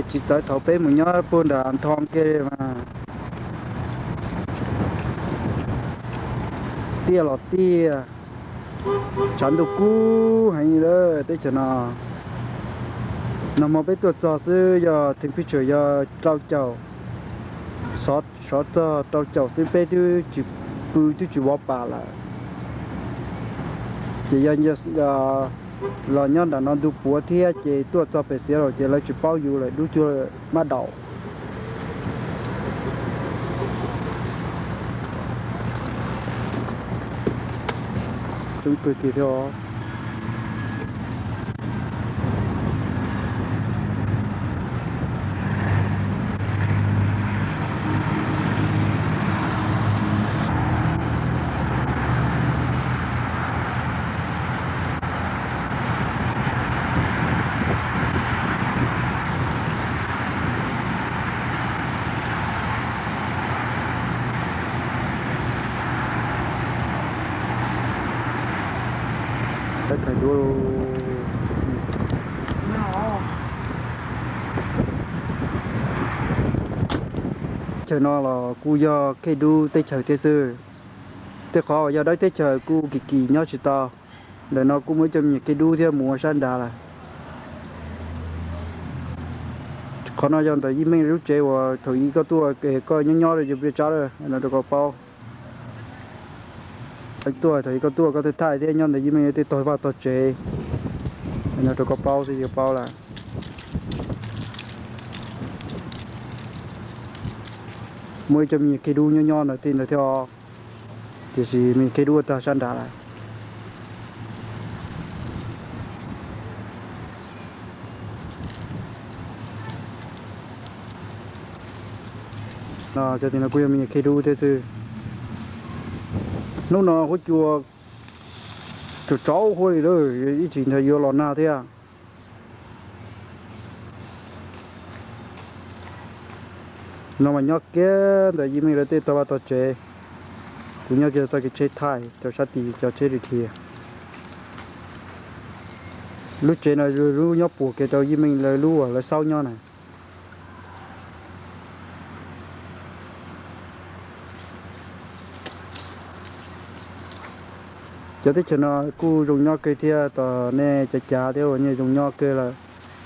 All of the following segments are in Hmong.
Tsis txawv thaum peb mus nyob puag nram Nthoo kiag li mas. Tiaj los tiaj, tshav ntuj kub heev li lawm teb chaws no. Nag hmo peb tuaj txog xwb yog temperature yog rau caum, sov txog rau caum xwb peb twb tsis pw twb tsis vov pam lawm. Ces yog los nyob nram no ntuj puav thiab ces tuaj txog pem Seattle ces lawv tsis paub yus lawm, dub cuag mab daum. Coob kawg kiag thiab os. Teb chaws no los kuj yog khej dub teb chaws thiab xwb. Tej qhov uas yog dawb teb chaws kuj kim kim nyob tsis tau. Ntawm no kuj muaj ib co me nyuam khej dub thiab mus ua sab nrad lawm. Qhov no yog ntawm Yij Meej lub tsev uas thaum ub koj tuaj es koj nyob nyob rau yus pliaj tsab lawm no rau koj paub. Tuaj thaum ub koj tuaj koj thiaj thaij thiab nyob ntawm Yij Meej tej tog vaj tog tsev no rau koj paub xwb yuav paub lawm. Muaj ib co me nyuam khej dub nyob nyob ntawm tej ntawd thiab os, tiam sis me nyuam khej dub ua tag sab nrad lawm. No cov tim no kuj yog me nyuam khej dub thiab xwb. Hnub no huab cua tsaus tsaus huab li lawm, ib tsam ntawd yuav los nag thiab. No mas nyob kiag ntawm Yij Meej lawv tej tog vaj tog tsev. Kuv nyob kiag txoj kev tsheb thaij rau sab tim cov tsheb dhia dhia. Lub tsev no lub nyob puag kiag rau Yij Meej lawv lub uas lawv xauj nyob na. Cov teb chaws no kuj zoo nyob kawg thiab, tos nej cav cav thiab uas nej zoo nyob kawg lawm.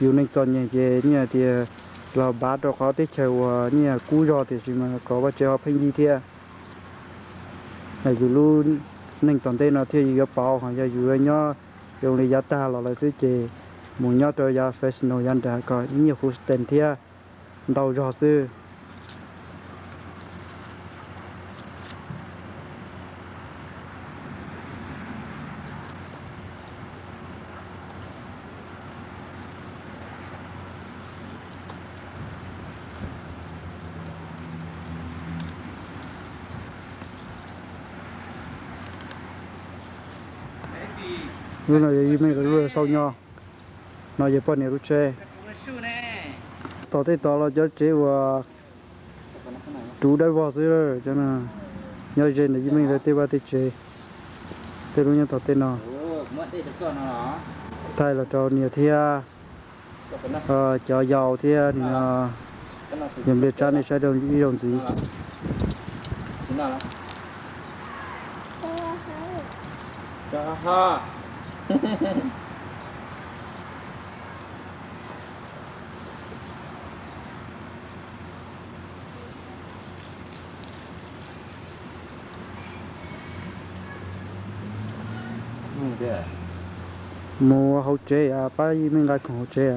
Yus neeg txom nyem ces nej hais tias los npav rau qhov teb chaws uas nej kub zog tiam sis mas kom vaj tsev ho pheej yig thiab. Yus lub neej tom ntej no thiaj yus yuav pauv, ho yog yus nyob zoo li yav tag los lawm xwb ces mus nyob rau yav Fresno yav nrad kom nyiaj food stamp thiab ntau zog xwb. Lub no yog Yij Meej lawv lub xauj nyob, no yog poj niam lub tsheb. Tom tej tod los cov tsev uas ruv dawb vog xwb, nyob ze ntawm Yij Meej lawv tej vaj tej tsev. Tej lub nyob tom tej no thaij los rau niam thiab cov yau thiab nim no yog npliag tsab nej saib rau ib zaug ntxiv. Mus hauv tsev, pab Yij Meej nqa khoom hauv tsev.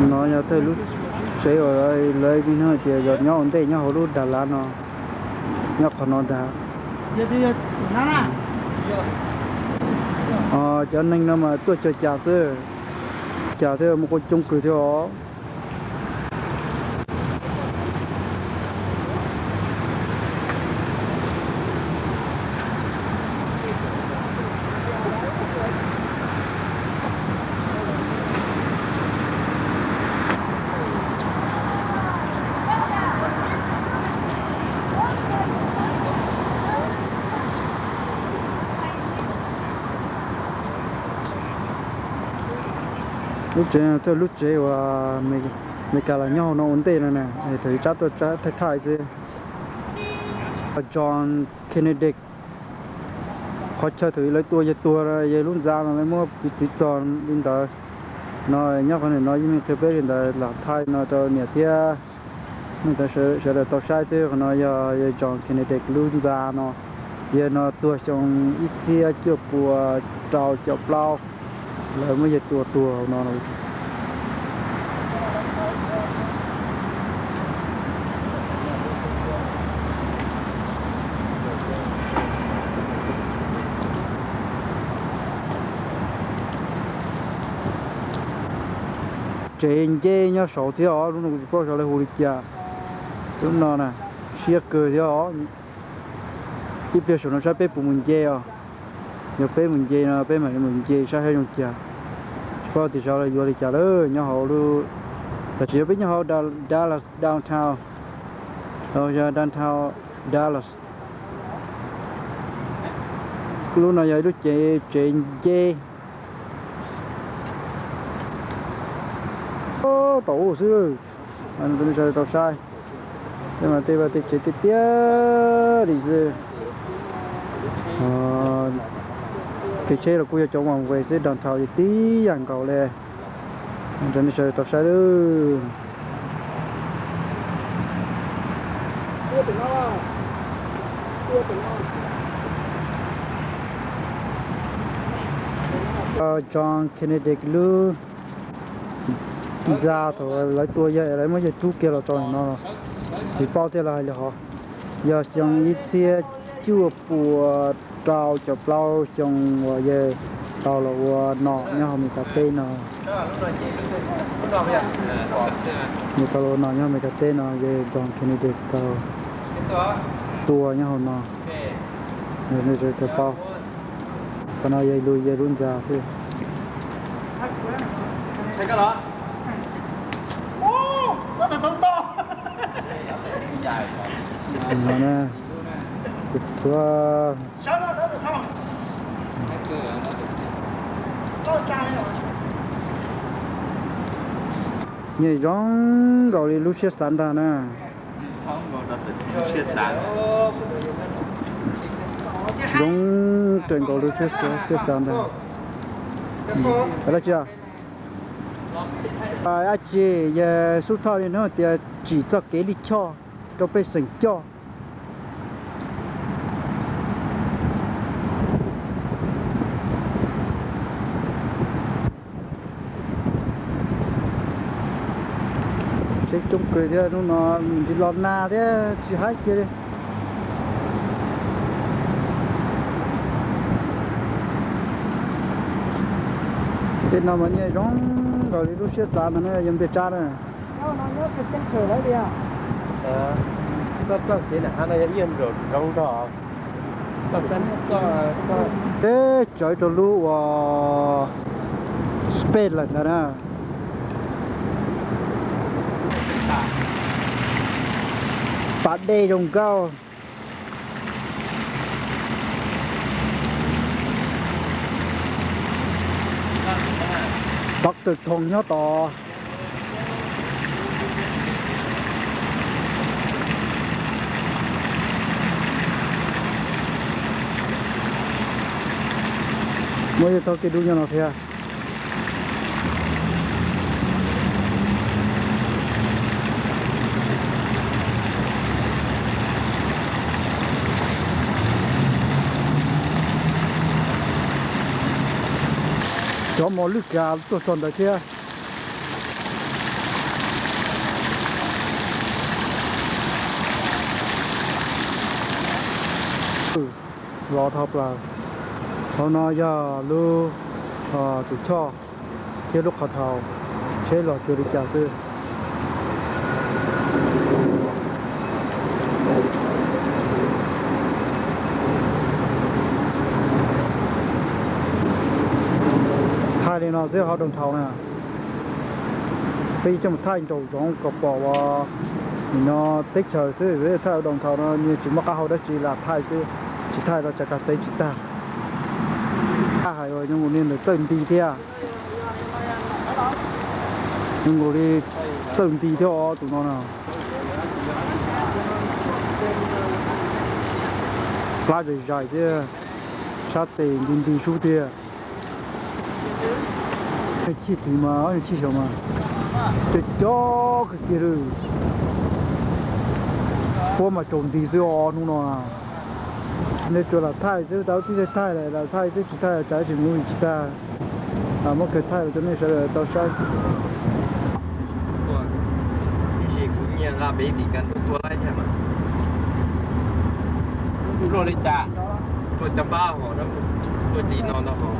No yog thawj lub tsev uas lawv niaj hnub tias yog nyob ua ntej nyob hauv lub Dallas no, nyob qhov no ntag. Cov neeg no mas tuaj cog cas xwb, cas thiaj muaj quaj coob kawg thiab os. Lub tsev thiab lub tsev uas Amelikas los nyob hauv no ua ntej no na, thaum tsab tuaj tsab thaij thaij xwb. John Kennedy, qhov chaw thaum lawv tua yawg tuag, yawg lub ntxa no lawv muab piv txwv txog li ntawd no. Nyob qhov no yeej meej qhia peb li ntawd los thaij no rau niam thiab sawv daws tau saib xwb. Qhov no yog yawg John Kennedy lub ntxa no, yawg no tuag xyoo ib txhiab cuaj pua rau caum plaub, lawv muab yawg tua tuag hauv no. Tsev nce nyob saud thiab os, lub no kuv tsis paub xyov lawv hu li cas. Lub no na, siab kawg thiab os. Ib pliag saum no saib peb puas mus nce os. Yog peb mus nce no peb mam li mus nce saib saib zoo cas. Tsis paub tias xyov lawv yuav li cas lawm nyob hauv lub, tam sim no peb nyob hauv Dallas downtown, downtown Dallas. Lub no yog ib lub cev tsev nce. Tom ub xwb, tau saib. Tej mas tej vaj tej tsev tiaj tiaj li xwb. Kev tsheb los kuj yog cov one way xwb, downtown tib yam nkaus li. Rau nej sawv daws tau saib lawm. John Kennedy lub ntxa thaum lawv tua yawg, lawv muab yawg rub kiag los rau no, tsis paub thiaj los hais li hos. Yog xyoo ib txhiab cuaj pua rau caum plaub xyoo uas yawg tau los ua nom nyob hauv Amelikas teb no. Yawg tau los ua nom nyob Amelikas teb no, yawg John Kennedy tau tua nyob hauv no. Nej sawv daws tau paub, qhov no yog lub, yog lub ntxa xwb. No na, kuv txhua nyiam zoo nkaus li lub siab xav ntag na. Zoo kawg nkaus li lub siab xav ntag. Dab tsi? Dab tsi yawg Xub Thoj li no tias tsim txoj kev lij choj rau pej xeem coj. Tsheb coob kawg thiab, hnub no nws tsis los nag thiab tsis haib kiag li. Tej no mas nyiam zoo nkaus li lub siab xav ntag na, yog npej tsab na. Peb tsawv rau lub uas space lawm ntag na. Pas dej zoo nkauj. Doctor Thoo nyob tod. Muaj ib tog kev dub nyob no thiab. Cov mos lwj kav tuaj txog ntawd thiab. Los dhau plaws. Hauv no yog lub tus choj thiab lub qhov thaum tsheb los cuag li cas xwb. Thaij li no xwb ho downtown na. Peb yuav coj mus thaij nraum zoov kom pom uas nim no teb chaws xwb, thaij downtown no nws tsis muaj qab hau dab tsi lam thaij xwb, tsis thaij los tsam kav xev tsis tag. Hais uas nyob mus niag ntawd txawj nti thiab. Zoo nkaus li txawj nti thiab os tus no na. Plab zais zais thiab, sab tes nti nti sub tiag. Chij thwv mas ob nyuag chij xyov mas cov cov kawg kiag li. Puab mas tsaus nti xwb os hnub no na. Nej tsuas lam thaij xwb, tau tib thaij lawm, lam thaij xwb tsis thaij tsam tsis mus tsis tag. Muab kawg thaij los rau nej sawv daws tau saib. Tab sis kuv nyiag nqa pem vim kas ntug tua laib thiab mas. Luaj li cas? Luaj cov pab hom, luaj li no ntag hom.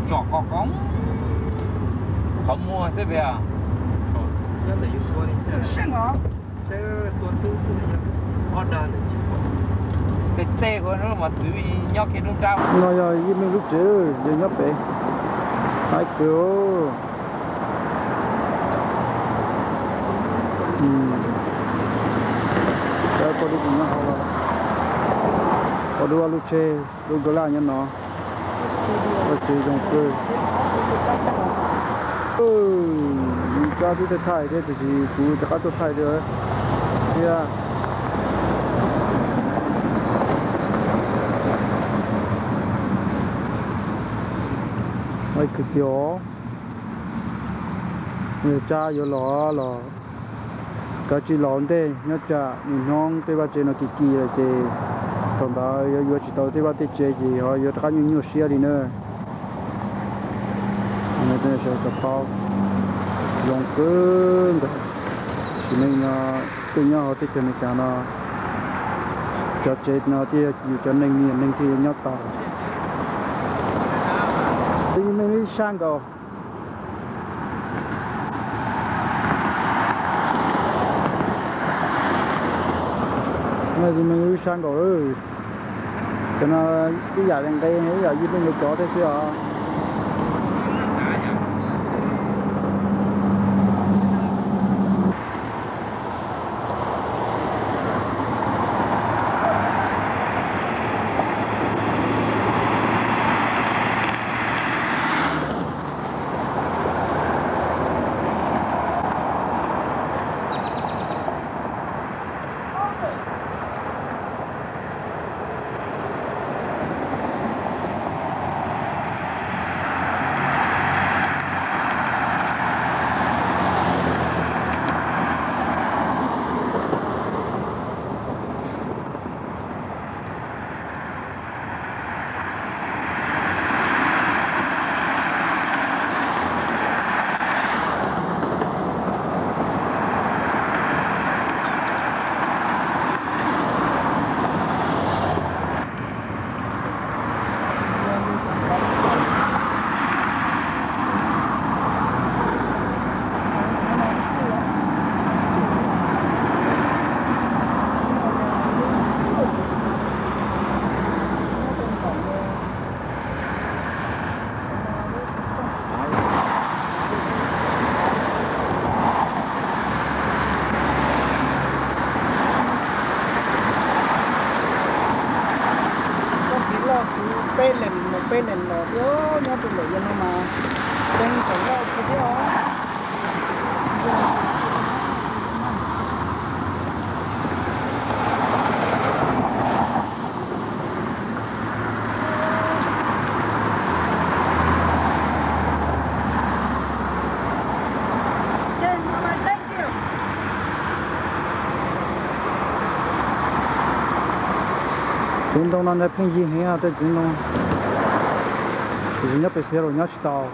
Tsom qos qos, qhov muag xwb pem. Tej tej ua no mas txwv nyob kiag lub rab. No yog Yij Meej lub tsev, yog nyob pem. Haib kawg. Peb poj lub nyob hauv, poj lub ob lub tsheb, lub Nkaus Laj nyob no. Tsev zoo kawg. Nws tsob twb thaij thaij thiab tiam sis kuv rov qab tuaj thaij thiab. Haib kawg tiag os. Tsab yuav los los kav tsij los ua ntej nyob tsam nws hnub tej vaj tsev no kim kim lawm ces thaum ntawd yuav yuav tsis tau tej vaj tej tsev ces ho yuav rov qab nyuaj nyuaj siab li na. Sawv daws tau paub zoo kawg nkaus. Sim neej no tuaj nyob hauv teb chaws Amelikas no, cov tsev no thiaj yog yus cov neeg me nyuam neeg thiaj yuav nyob tau. Yij Meej lub sab nkaus. Yij Meej lub sab nkaus lawm. Cov no ib yam li nqe, ib yam Yij Meej li tsov thiab xwb os. Koj tiv loj xwb peb lees los peb lees los thiab nyob rau ntawm yog no mas teeb kom loj kawg thiab os. Txiv ntoo no nws pheej yig heev tej txiv ntoo, tiam sis nyob pem Seattle nyob tsis tau.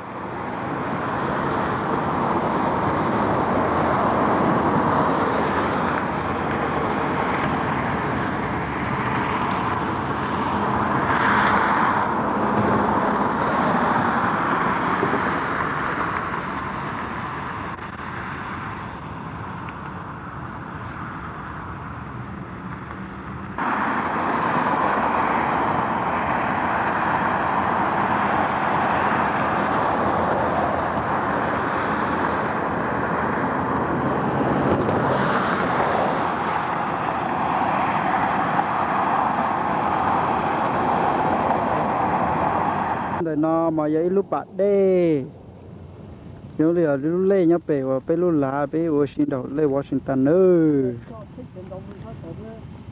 Ntawm no mas yog ib lub pas dej, zoo li lub lej nyob pem uas peb lub lav peb ua si nraum lej Washington nawb.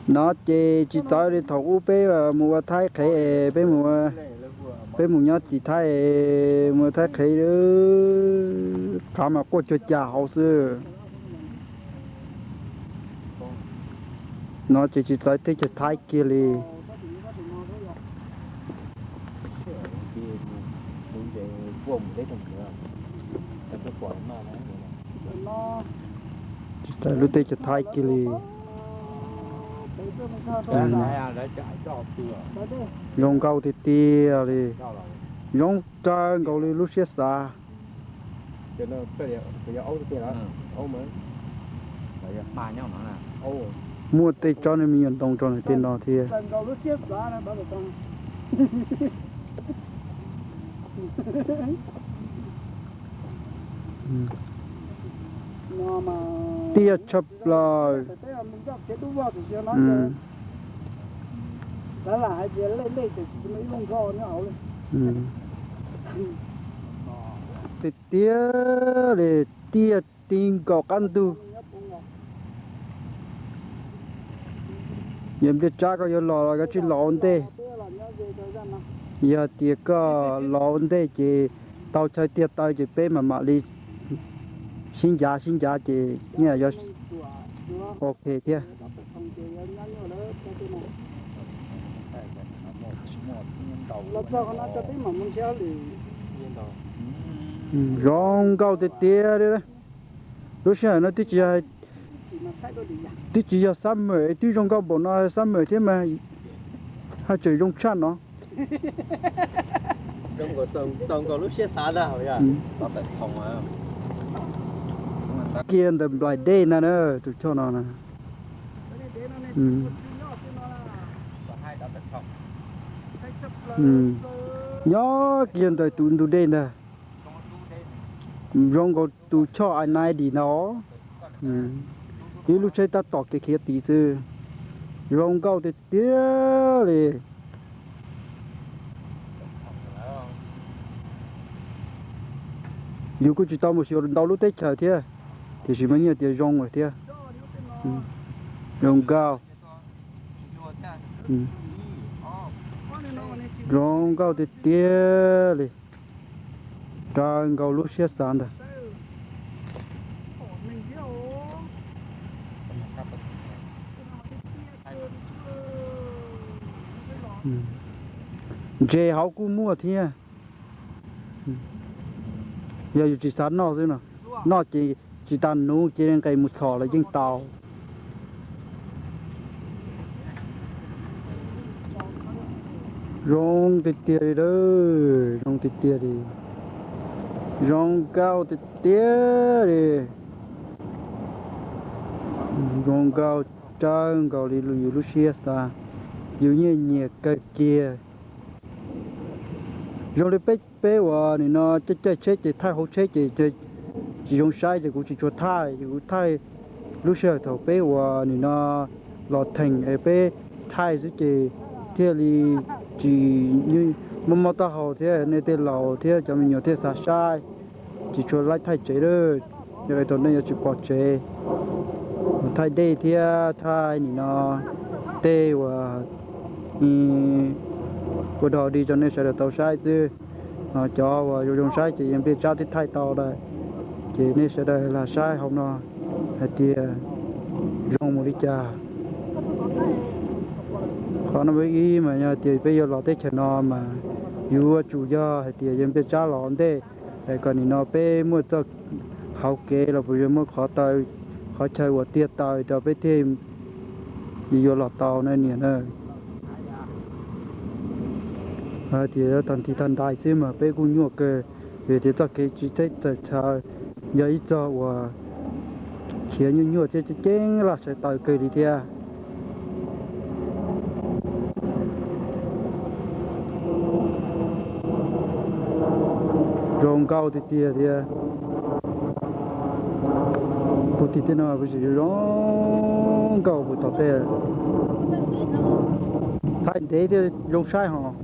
No ces tsis txawv li thaum ub peb mus ua Thaib qhev es peb mus, peb mus nyob tim Thaib es mus ua Thaib qhev, qav mas quaj cuag cas hauv xwb. No ces tsis txawv teb chaws Thaib kiag li. Tsis txawv lub teb chaws Thaib kiag li. Zoo nkauj tiag tiag li. Zoo raws nkaus li lub siab xav. Muaj tej tsob me nyuam ntoo rau nws tej no thiab. Tiaj tshaj plaws. Tiag tiag li, tiaj ti nkaus qab ntug. Yog Npliaj Tsab koj yuav los los koj tsij los ua ntej. Yog tias koj los ua ntej ces tau chaw tiag taw ces peb mam mam li sib ncav sib ncav ces yeej yuav ok thiab. Zoo nkauj tiag tiag li. Lub sij hawm no twb tsis yog, twb tsis yog summer twb zoo nkauj npaum no summer thiab mas, haj tseem zoo tshaj no. Kiag ntawm nplaim dej ntag na tus choj no na. Nyob kiag ntawm tus ntug dej ntag. Zoo nkaus tus choj I ninety ntag. Ib lub tsheb tab tom kev khiav tid xwb. Zoo nkauj tiag tiag li. Yus kuj tsis tau mus xyuas ntau lub teb chaws thiab, tiam sis mas nyiaj tias zoo lawm thiab. Zoo nkauj. Zoo nkauj tiag tiag li. Raws nkaus lub siab xav ntag. Ntses hauv kuj muaj thiab. Yog yus tsis xav noj xwb no, noj ces tsis tas nuv cia li nqes mus txhom los yeej tau. Zoo tiag tiag li, zoo tiag tiag li. Zoo nkauj tiag tiag li. Zoo nkauj raws nkaus li yus lub siab xav, yus nyiaj nyiam kawg kiag. Zoo li peb, peb uas nim no caij caij tsheb ces thaij hauv tsheb ces tsis zoo saib ces kuv tsis tshua thaij, ces kuv thaij lub sij hawm thaum peb uas nim no los theem es peb thaij xwb ces thiaj li tsis mob mob taub hau thiab nej tej laus thiab cov me nyuam thiaj xav saib. Tsis tshua laib thaij tsev lawm, yog thaum nej yuav tsis pom tsev. Thaij dej thiab thaij nim no tej uas ua dog dig rau nej sawv daws tau saib xwb. Cov uas zoo zoo saib ces yog Npliaj Tsab twb thaij tau lawm, ces nej sawv daws lam saib hauv no hais tias zoo mus li cas. Qhov no ib mas yog tias peb yuav los teb chaws no mas yuav tsum yog hais tias yog Npliaj Tsab los ntej, es kom nim no peb muaj txoj hauv kev los puas yog muaj qhov taw, qhov chaw uas tiag taw rau peb thiaj yuav los tau na niam na. Tias tag nthi tag nrho xwb mas peb kuj nyuaj kawg, vim tias txoj kev tsis teb txawm chaw yog ib txoj uas khiav nyuaj nyuaj thiab ceeb laj sawv taws kawg li thiab. Zoo nkauj tiag tiag thiab. Puag tim tej no kuj tseem zoo nkauj puag tom tej. Thaij ntev thiab zoo saib hos.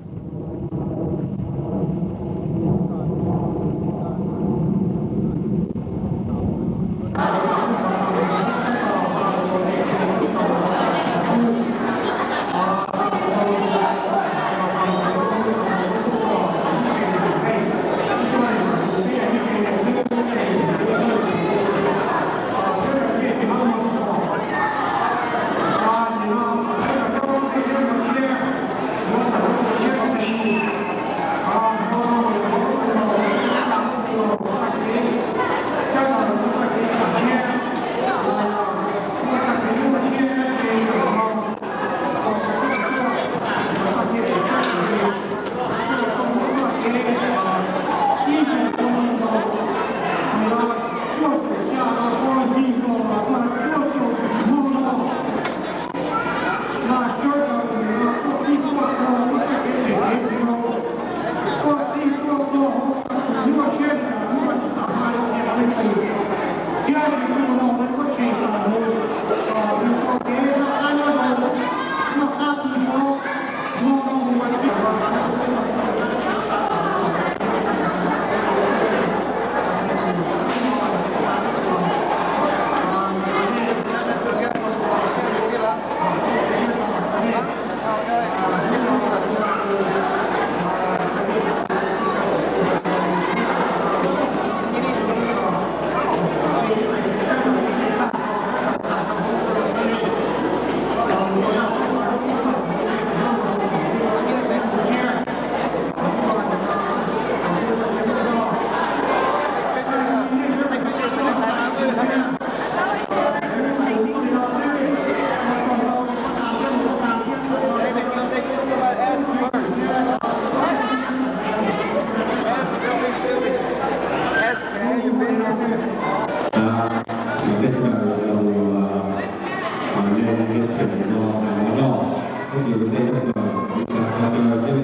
Tab sis ua ntej txog cov cov cov cov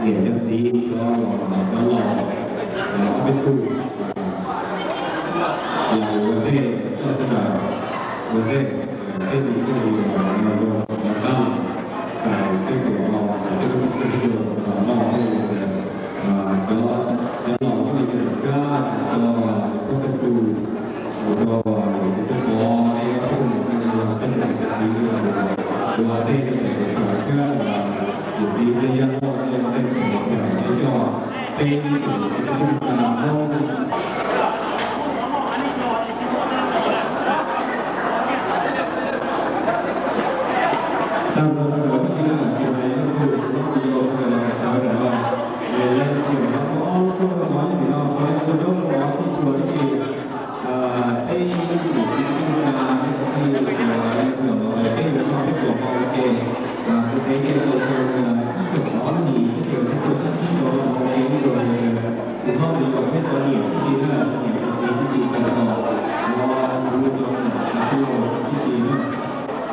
niam cov txiv cov los cov laus ob peb tug los ua ntej toj sawv daws, ua ntej tej me tub me nyuam los ua qab los txais peb tus no, txais peb tus no, cov cov laus cov niam cov txiv cov pob txhawb tus ua rau niam txiv sawv pov, peb cov niam cov txiv ua tej niam txiv tej yaj loj tej tej coj peb niam txiv sawv pov. Tag nrho sawv daws tib si na, tus hais leej twg hlob tus yau sawv daws los sawv daws, leej twg hlob tus ob lub rooj no, leej twg hlob tus ob lub rooj no sib txuas tib si. Peb niam txiv kwv tij neej tsa, peb kwv tij, peb tus noj peb tus haus ua ke, tus peb niam tus xyoo ib txhiab ob lub hlis ib txhiab rau sab tsib rau ua ke ib tug tus hlob tus yau peb cov niam tib si na, niam txiv tib si tag nrho, kuv cov niam tij laug tib si na,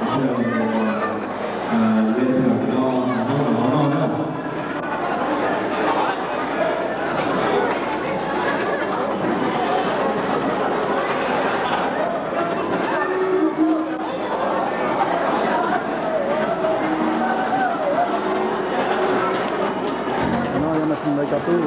sawv daws ua, leej twg los noj los noj na. No yog mas lawv cov tub.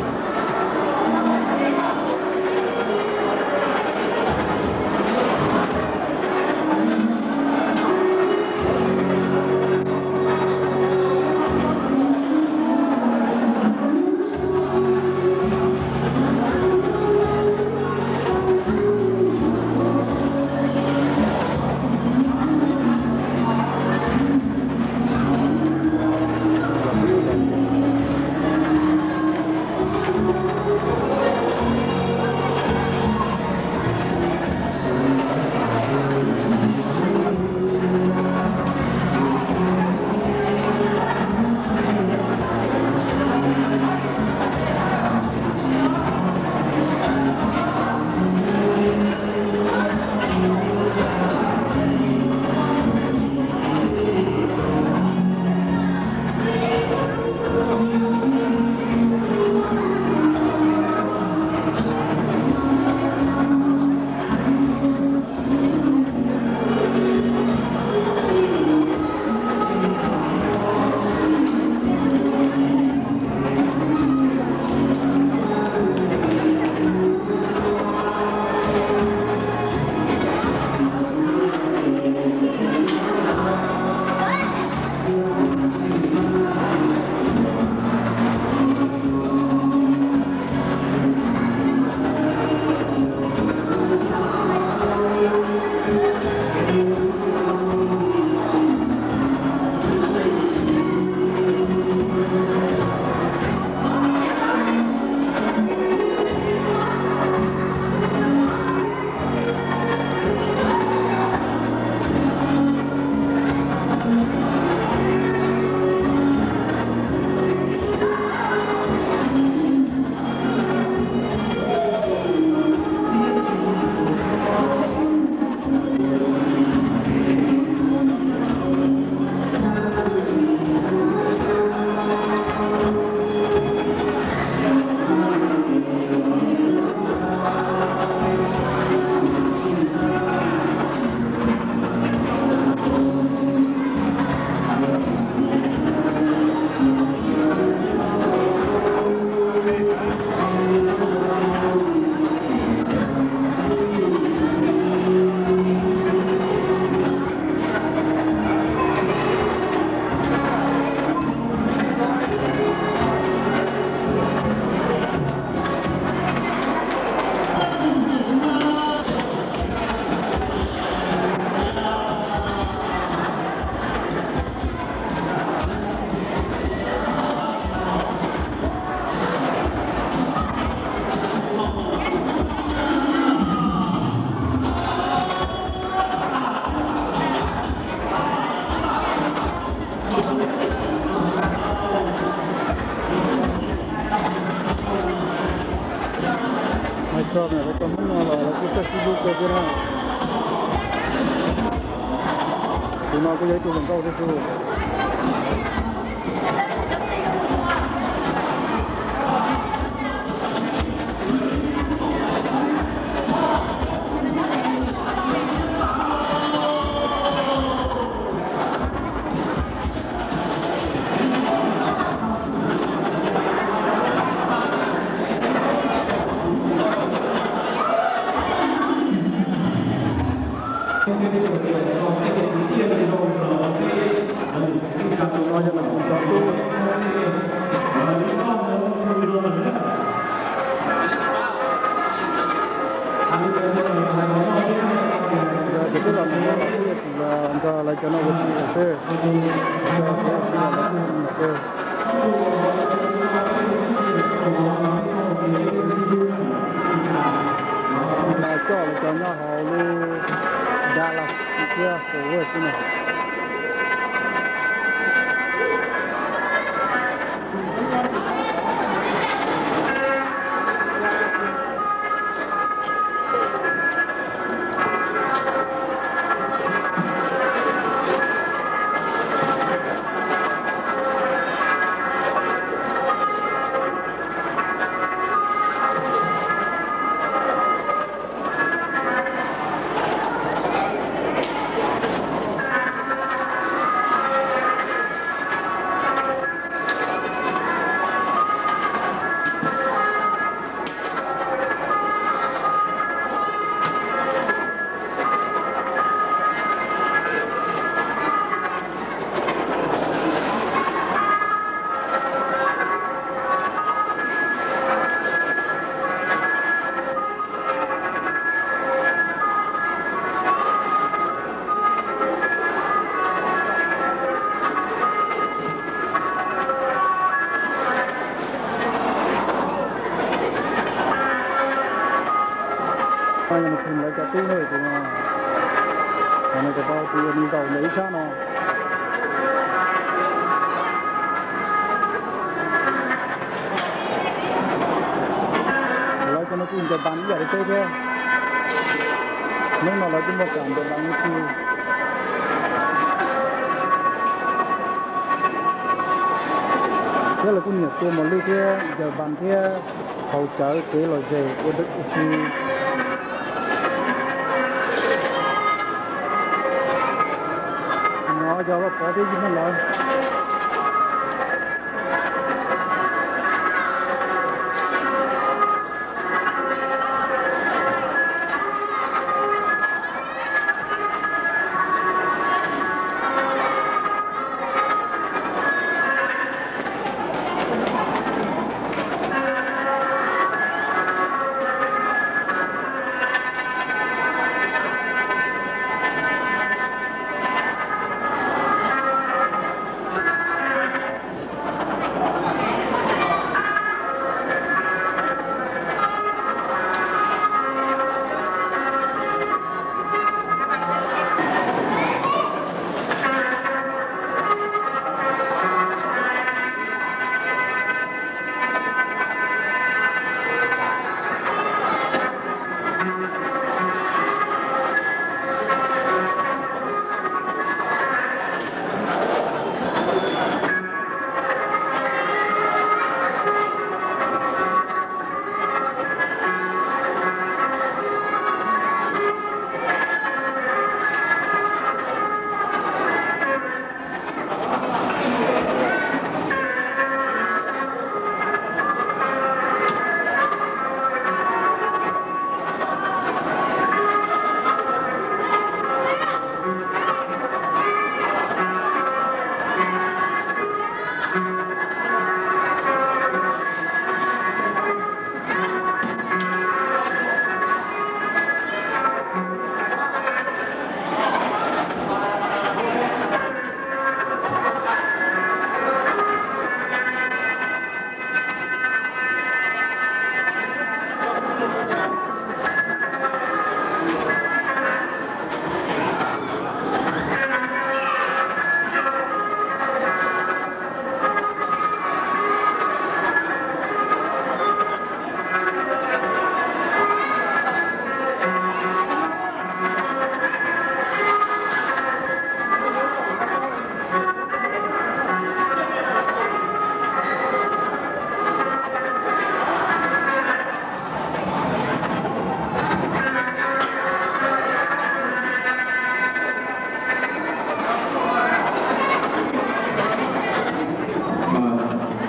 Hais txog lawv cov Hmoob no los lawv kuj txawj sib hlub kawg thiab na. Tus no kuj yog ib tug hluas nkauj thiab xwb. Tus no yog tus cov tub. Ces peb los mus ua tus tub yog tus los nrog lawv cov no ua si lawm xwb. Nrog tus ua si lawm lawv kuj mus pem. Los coj lawv cov nyob hauv lub Dallas thiab Fort Worth xwb no. Lawv cov tub no, tus no, tus no tus yog neeg zaum ntawm ib sab no. Lawv cov no kuj ncaws npas ib yam li peb thiab. Hnub no lawv kuj muaj kam ncaws npas ua si. Thiab lawv kuj nyiam tua mos lwj thiab ncaws npas thiab haus cawv tsev lom zem ua si. No yog Vaj Pov thiab yij neej lawv.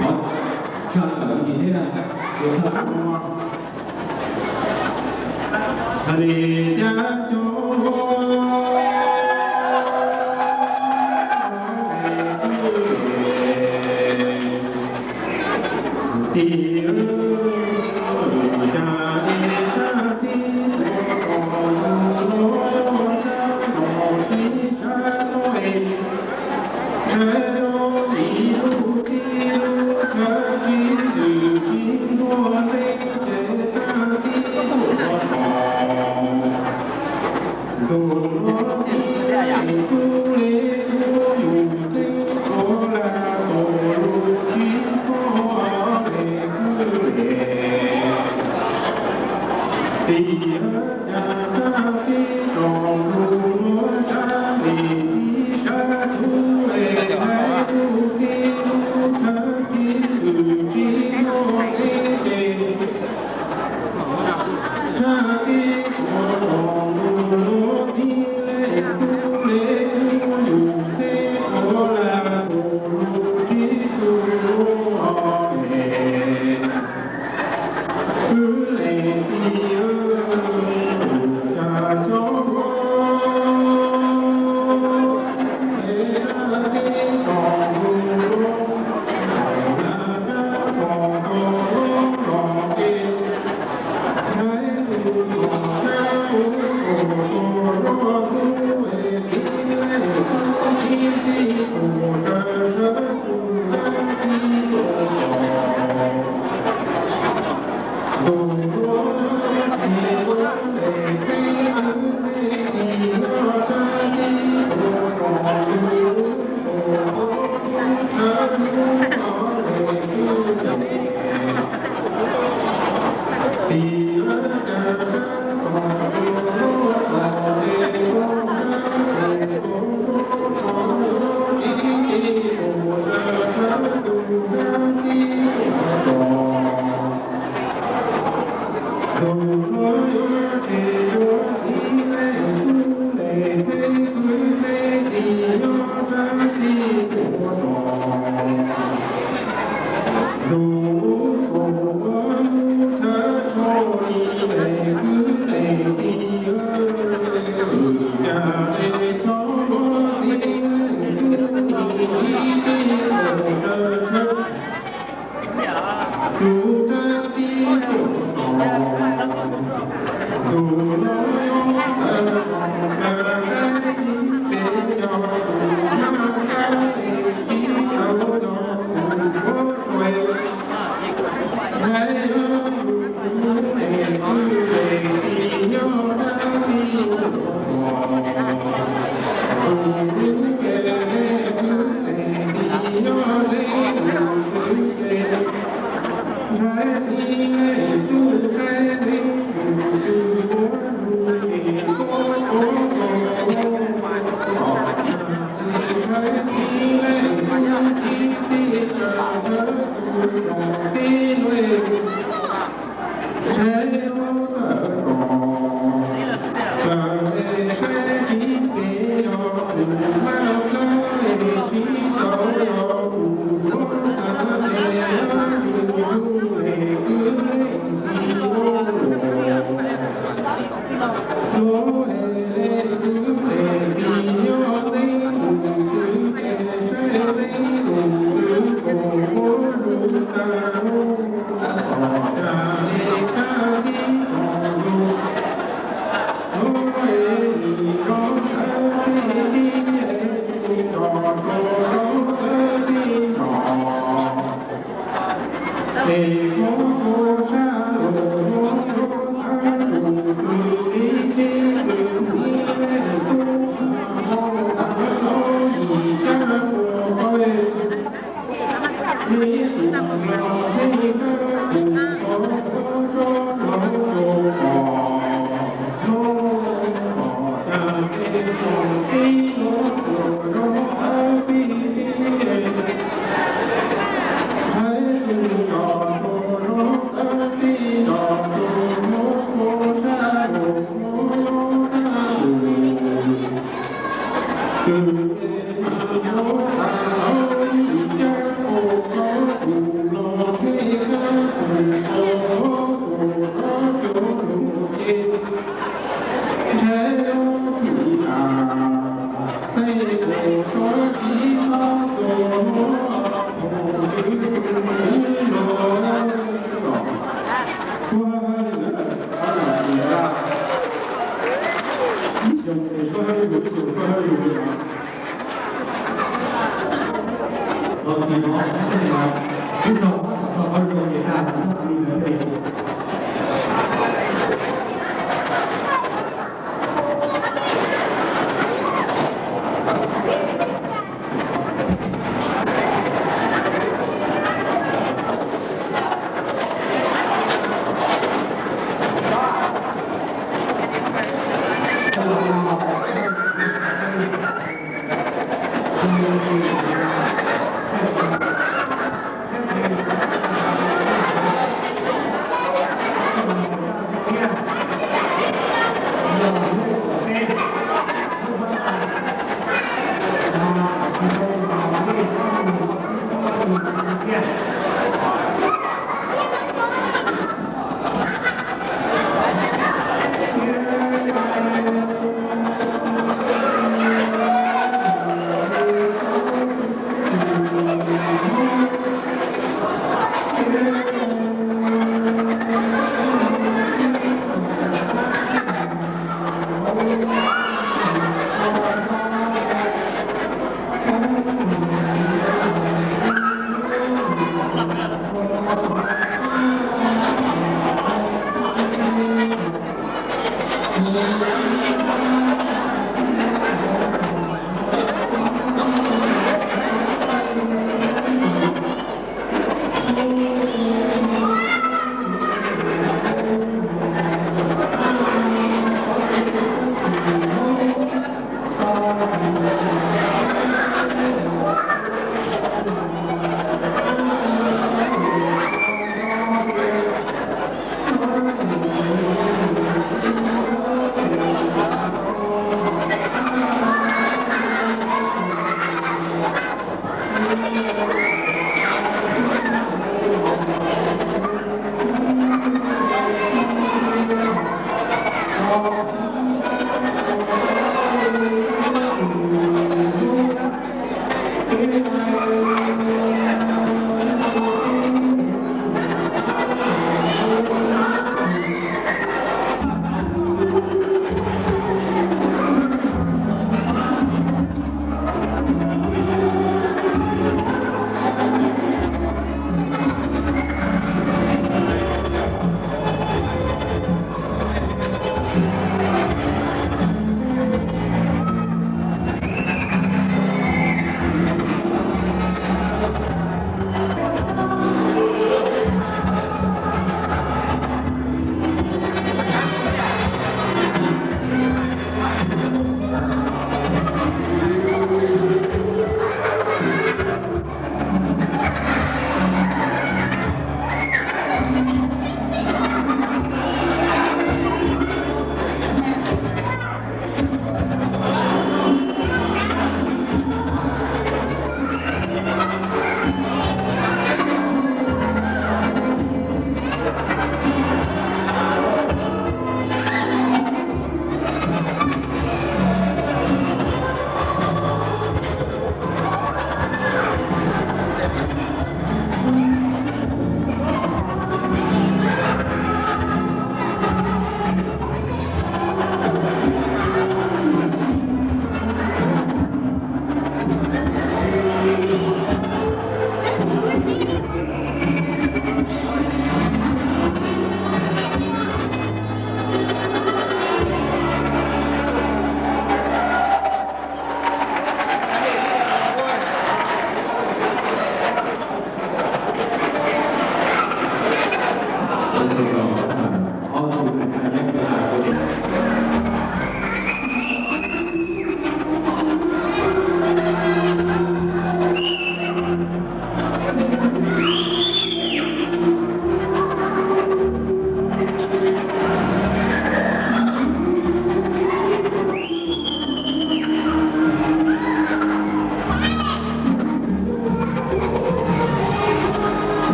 Thov tshaj tawm ib ntsis thiab, ua tshaj tawm no. Hais li cas xyov Ib zaug pab thov qhov zoo ces daj kuv muab li ntawd peb.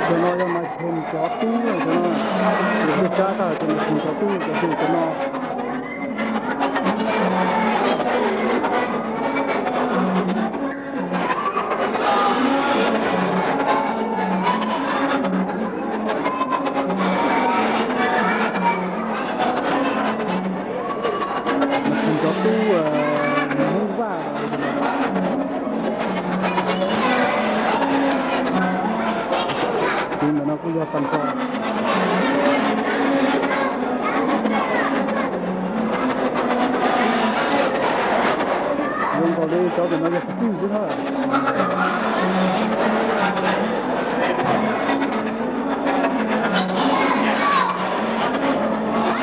Cov no yog mas khoom cov tub, cov no, cov tub tsab tag, cov no khoom cov tub, cov tub cov no. Khoom cov tub Hmoob Vaj. Tus ntawm no kuj yog Paj Ntsog. Zoo nkaus li cov ntawm no yog kwv tij xwb na.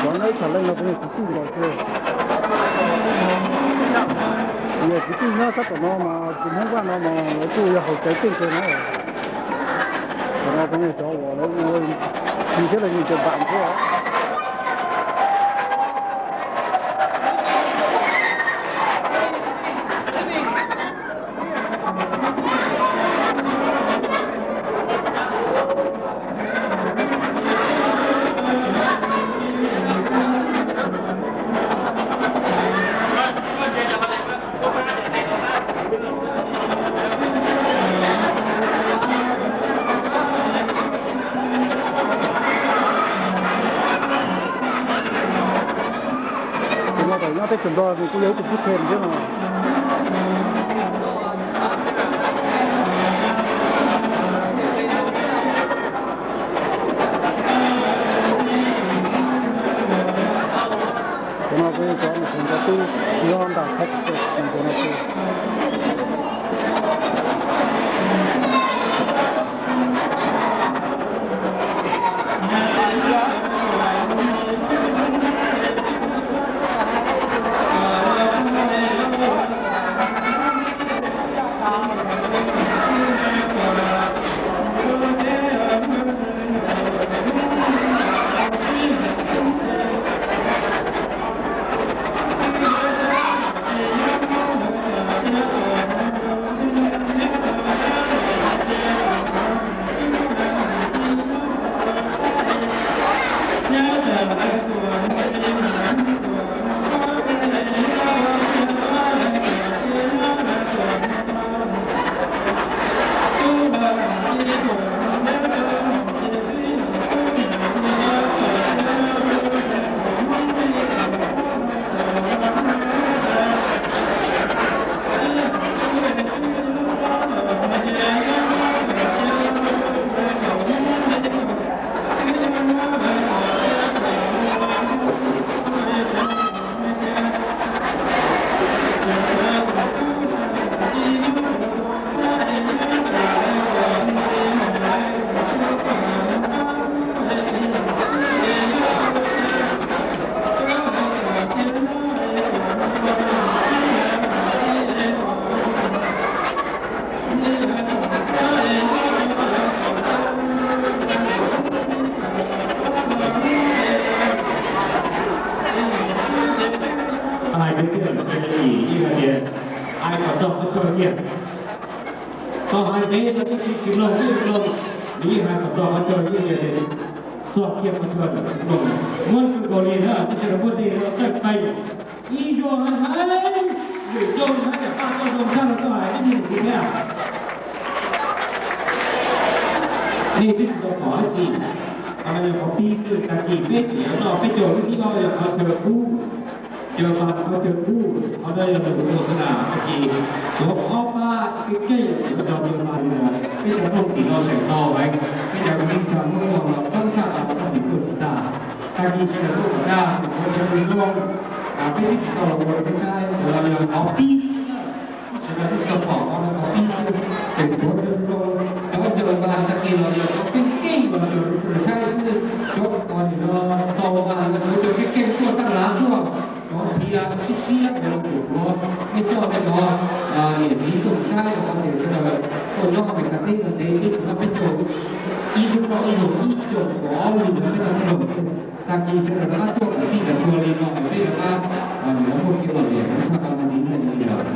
Cov nyob ib txhia leej no puav leej kwv tij nkaus xwb. Yog kwv tij nyob sab tom no mas tus Hmoob Vaj no mas lawv kuj yog haus cawv keej kawg na. Cov no puav leej cov uas lawv ua tsis thiab lawv nyeem cawv npam thiab. Tus no thaum nyob teb chaws Nplog nws kuj yog ib tug tub them thiab no. Cov no kuj yog cov khoom cov tub nyob nram Texas no xwb. kiag. Tau hais ntev no ib txhij tsis mloog txij mloog, nws yeej hais kom txog qhov chaw yeej tias txog kiag qhov chaw mloog. Muab txwv nkaus li na, ib txhij no muab tej no txawj qeej, ib zaug hais hais, lwm zaug hais tias paj txoj zoo tshaj no koj hais ib mus kuv thiab. Nej twb tsis tau pom dab tsi, qhov no yog qhov pib xwb. Tag kis peb tseem yuav noj peb caug lub thib ob yog qhov chaw kub, caw vas qhov chaw kub, qhov no yog lus tus xas nas tag kis tuav ob pab kev keej yuav nrog caw vas li ntawd. Peb cov rooj tim no seem tau heev, peb cov kwv tij neej tsa Hmoob no los coob tshaj qhov no poj niam tuaj tsis tag. Tag kis sawv daws tuaj kom dag, tseem tuav cov lus zoo, peb twb tsis tau los ua peb saib, qhov no yog qhov pib xwb. Sawv daws twb tsis tau pom qhov no qhov pib xwb, tseem tuav cov lus zoo, cov caw vas tag kis los yog cov keej keej los yog sawv daws saib xwb. Cov uas nim no tau vas los cov keej keej tuaj tab lav tuaj, cov nrhiav siab siab cov los tus tuav, nej coj nej cov niam txiv tuaj saib los tias sawv daws tuaj nyob hauv Mes Kas teb no ntev, peb tsuas noj peb caug, ib hnub noj ib zaug, ib caug kaum ob lus no peb noj ib zaug xwb. Tag kis sawv daws rov qab tuaj kom txhij kom txhua li no es peb rov qab nim no muaj kev lom zem tshaj qhov no li na yog li ntawd.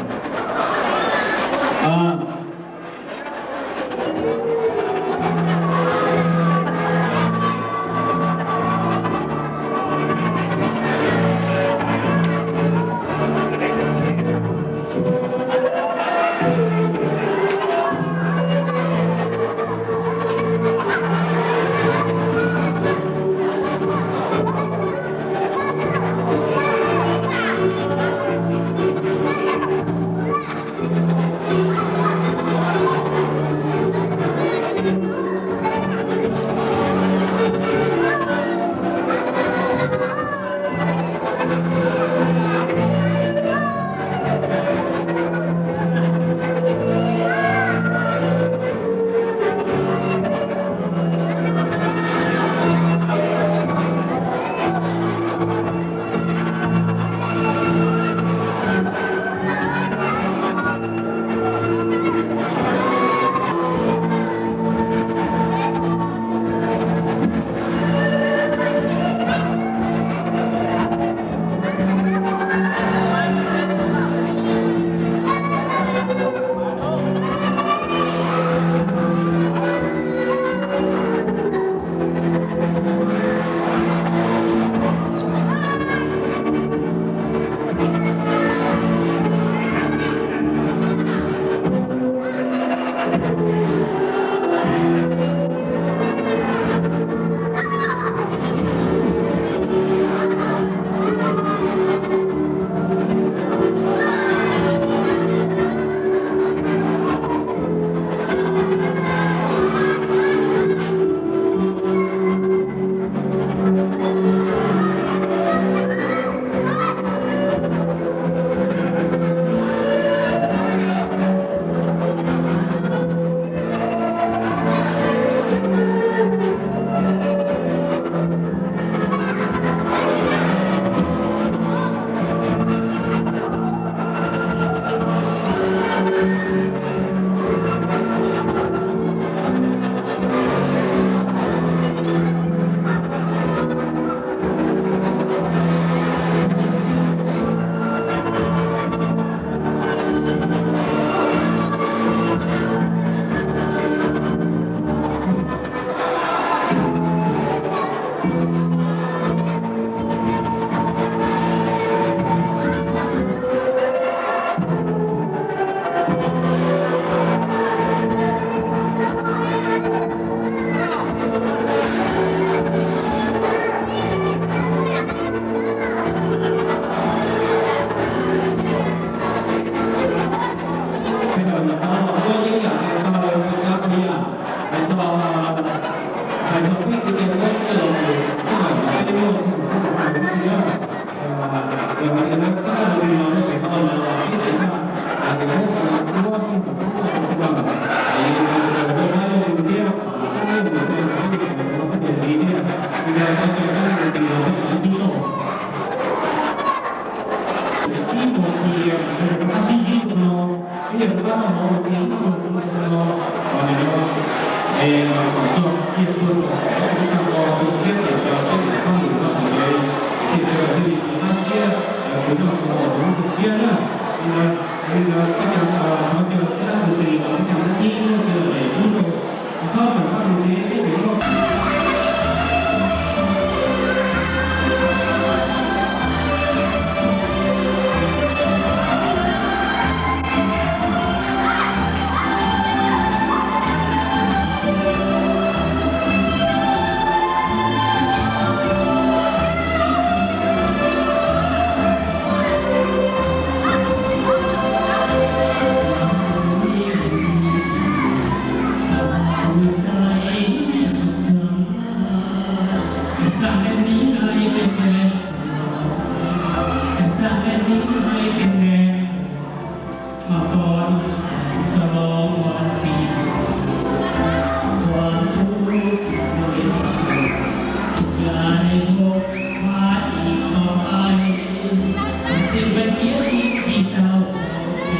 Ib mus kiag, qab sib ntsib no, ib yog qab noj mov ua ke ib mus no, es kom txog kiag tuaj tom qab tus tag nrho tus siab ces cov peb niam pab mus txog tom tsev, ces sawv daws thiaj li qab siab, tus noj tus haus tus siab na. Li ntawd, li ntawd pab cov สร้างแผ่นดินให้เป็นแดนสวย จะสร้างแผ่นดินให้เป็นแดนสวย มาฟ้อนสลองวันปี ความทุกข์ทุกข์สุข ทุกข์ร้ายได้พบพาอีกต่อไป ความสิ้นไปเสียสิ้นที่เศร้าหมองใจ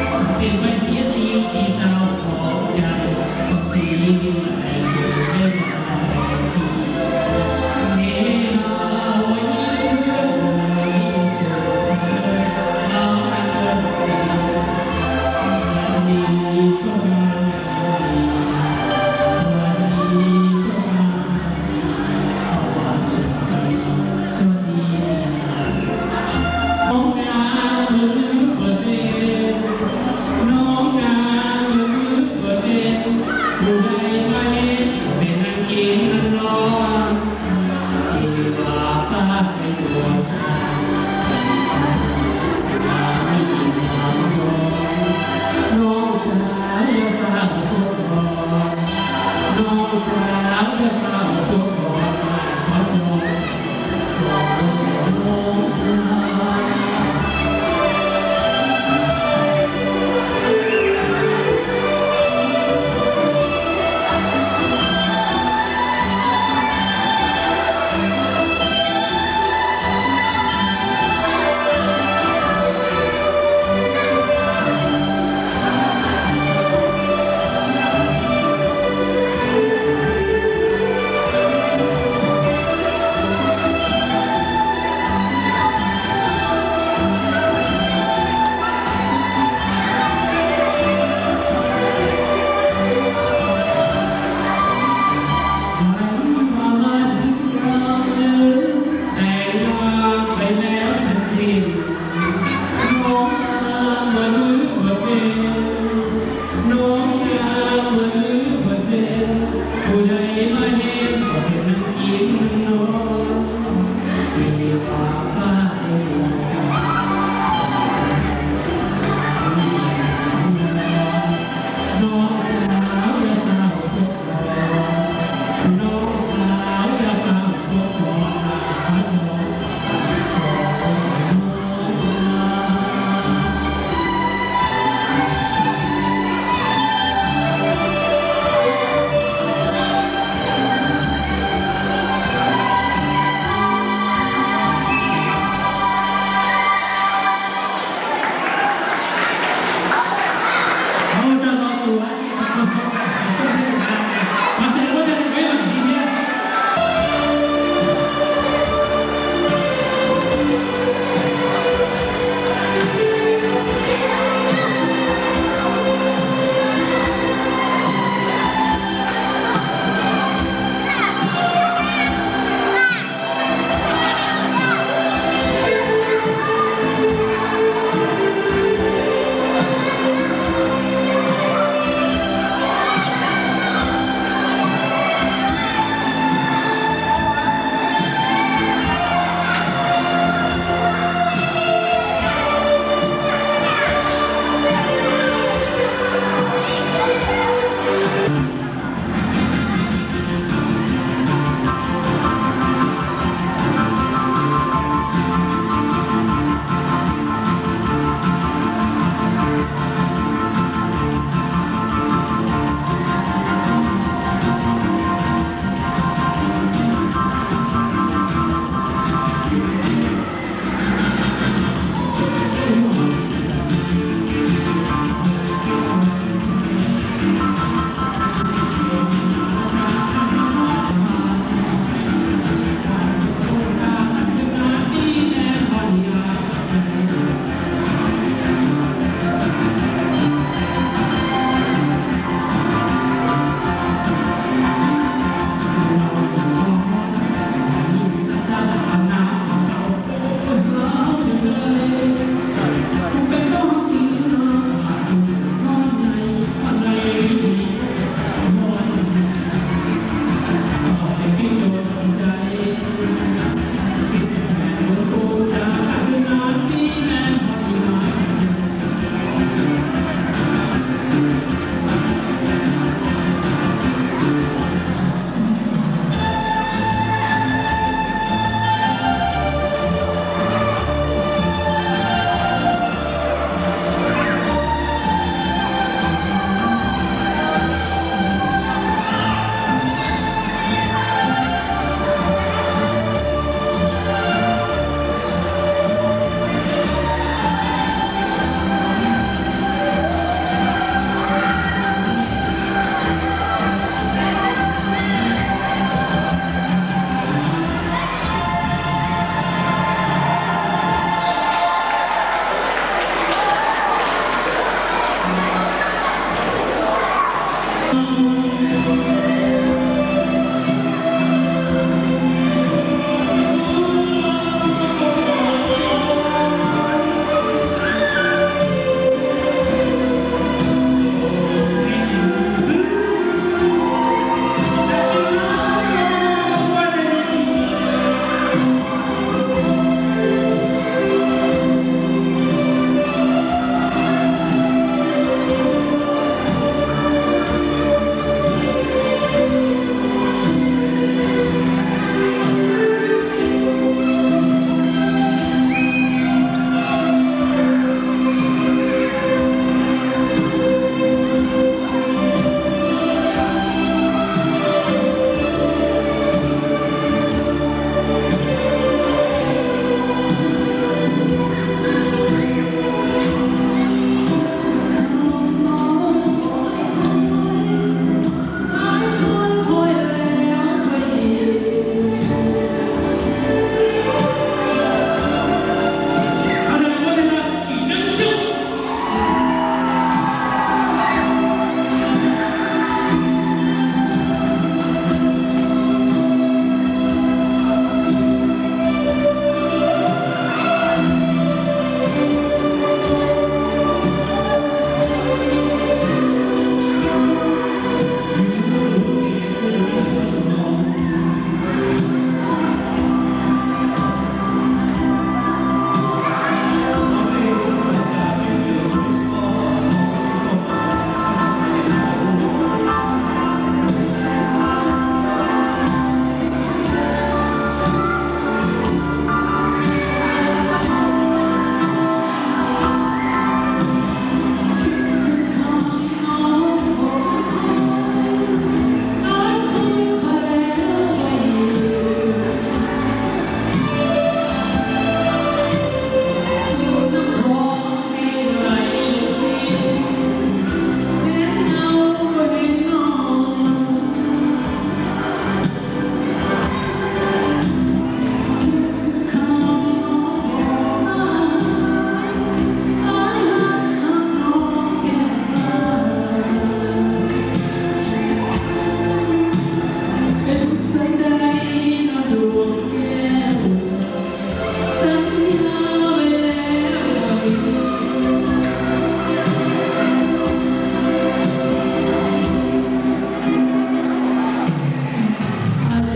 ความสิ้นไปเสียสิ้นที่เศร้าหมองใจ ความสิ้นไปได้มาแทนที่ เฮฮาโหยเพื่อนเอ่ย สุขเอ่ย เรารักเอ่ย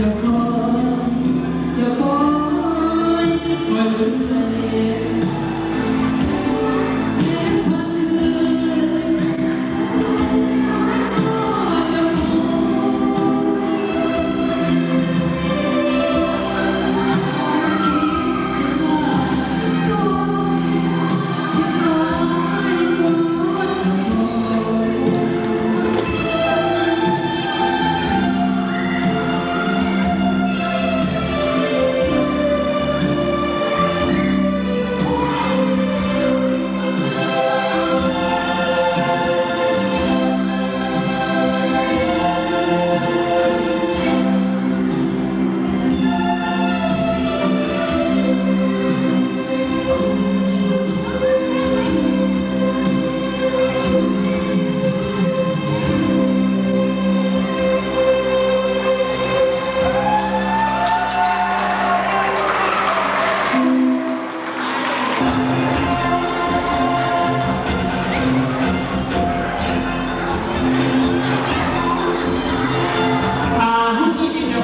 Hnub xub ces cov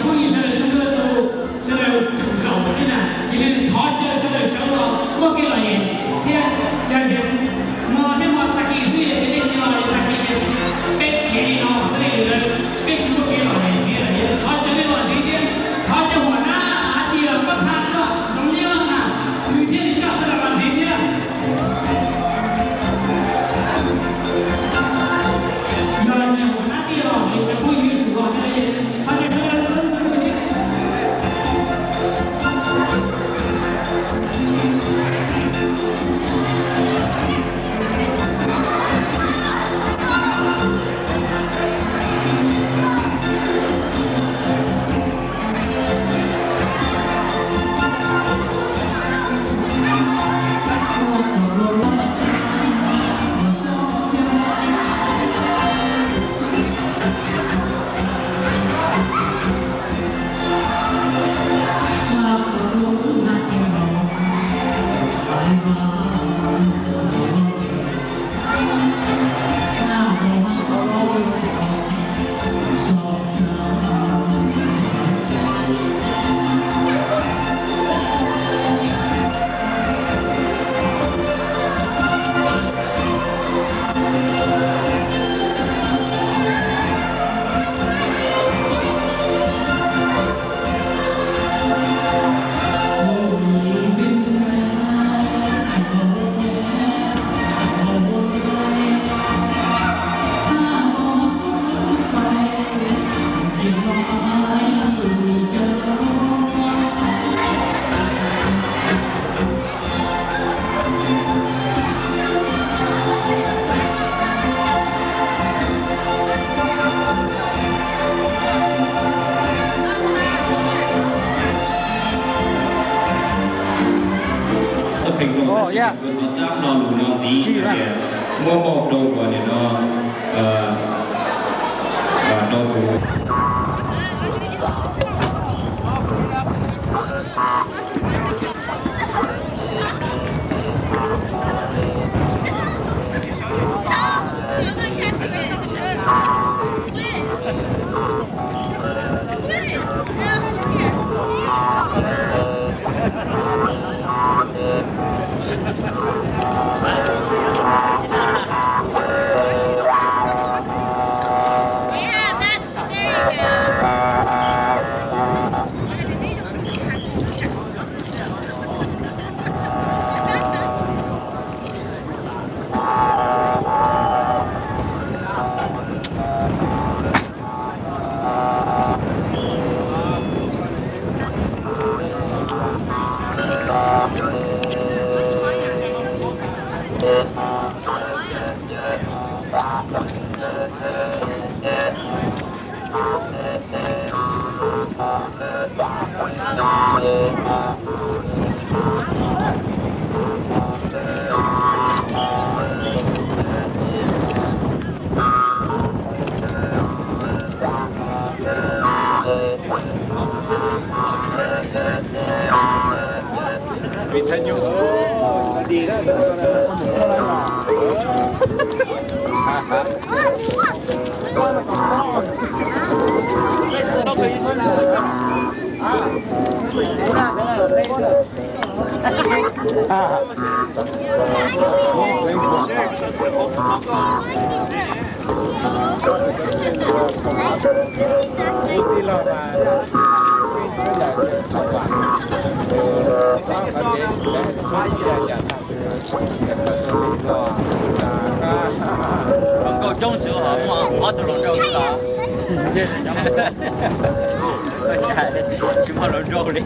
phooj ywg sawv daws txhua tus, sawv daws tseem zaum xwb na, cia li thov caw sawv daws sawv los muaj kev lom zem thiab. Yog tias hmo thiab hmo tag kis xwb, yog tias nej tsis los tag kis ces peb khiav li no xwb, peb tsis muaj kev lom zem ntxiv lawm. Yog li thov caw nej los ntxiv thiab, thov caw huam nab tsis los koj tha tso ntxoov liab no na, nws thiaj li coj sawv daws los ntxiv thiab. Yog nyiam huam nab tij los es cov phooj ywg yuav tsum los thiab, thov caw sawv daws los sawv ntxiv thiab. Tus pheej rau no lus no ntxiv tias muab mauj rau ua niam no rau tus Hluas nkauj coob xwb os, muaj ob tug hluas nraug xwb los. Tsis muaj hluas nraug li.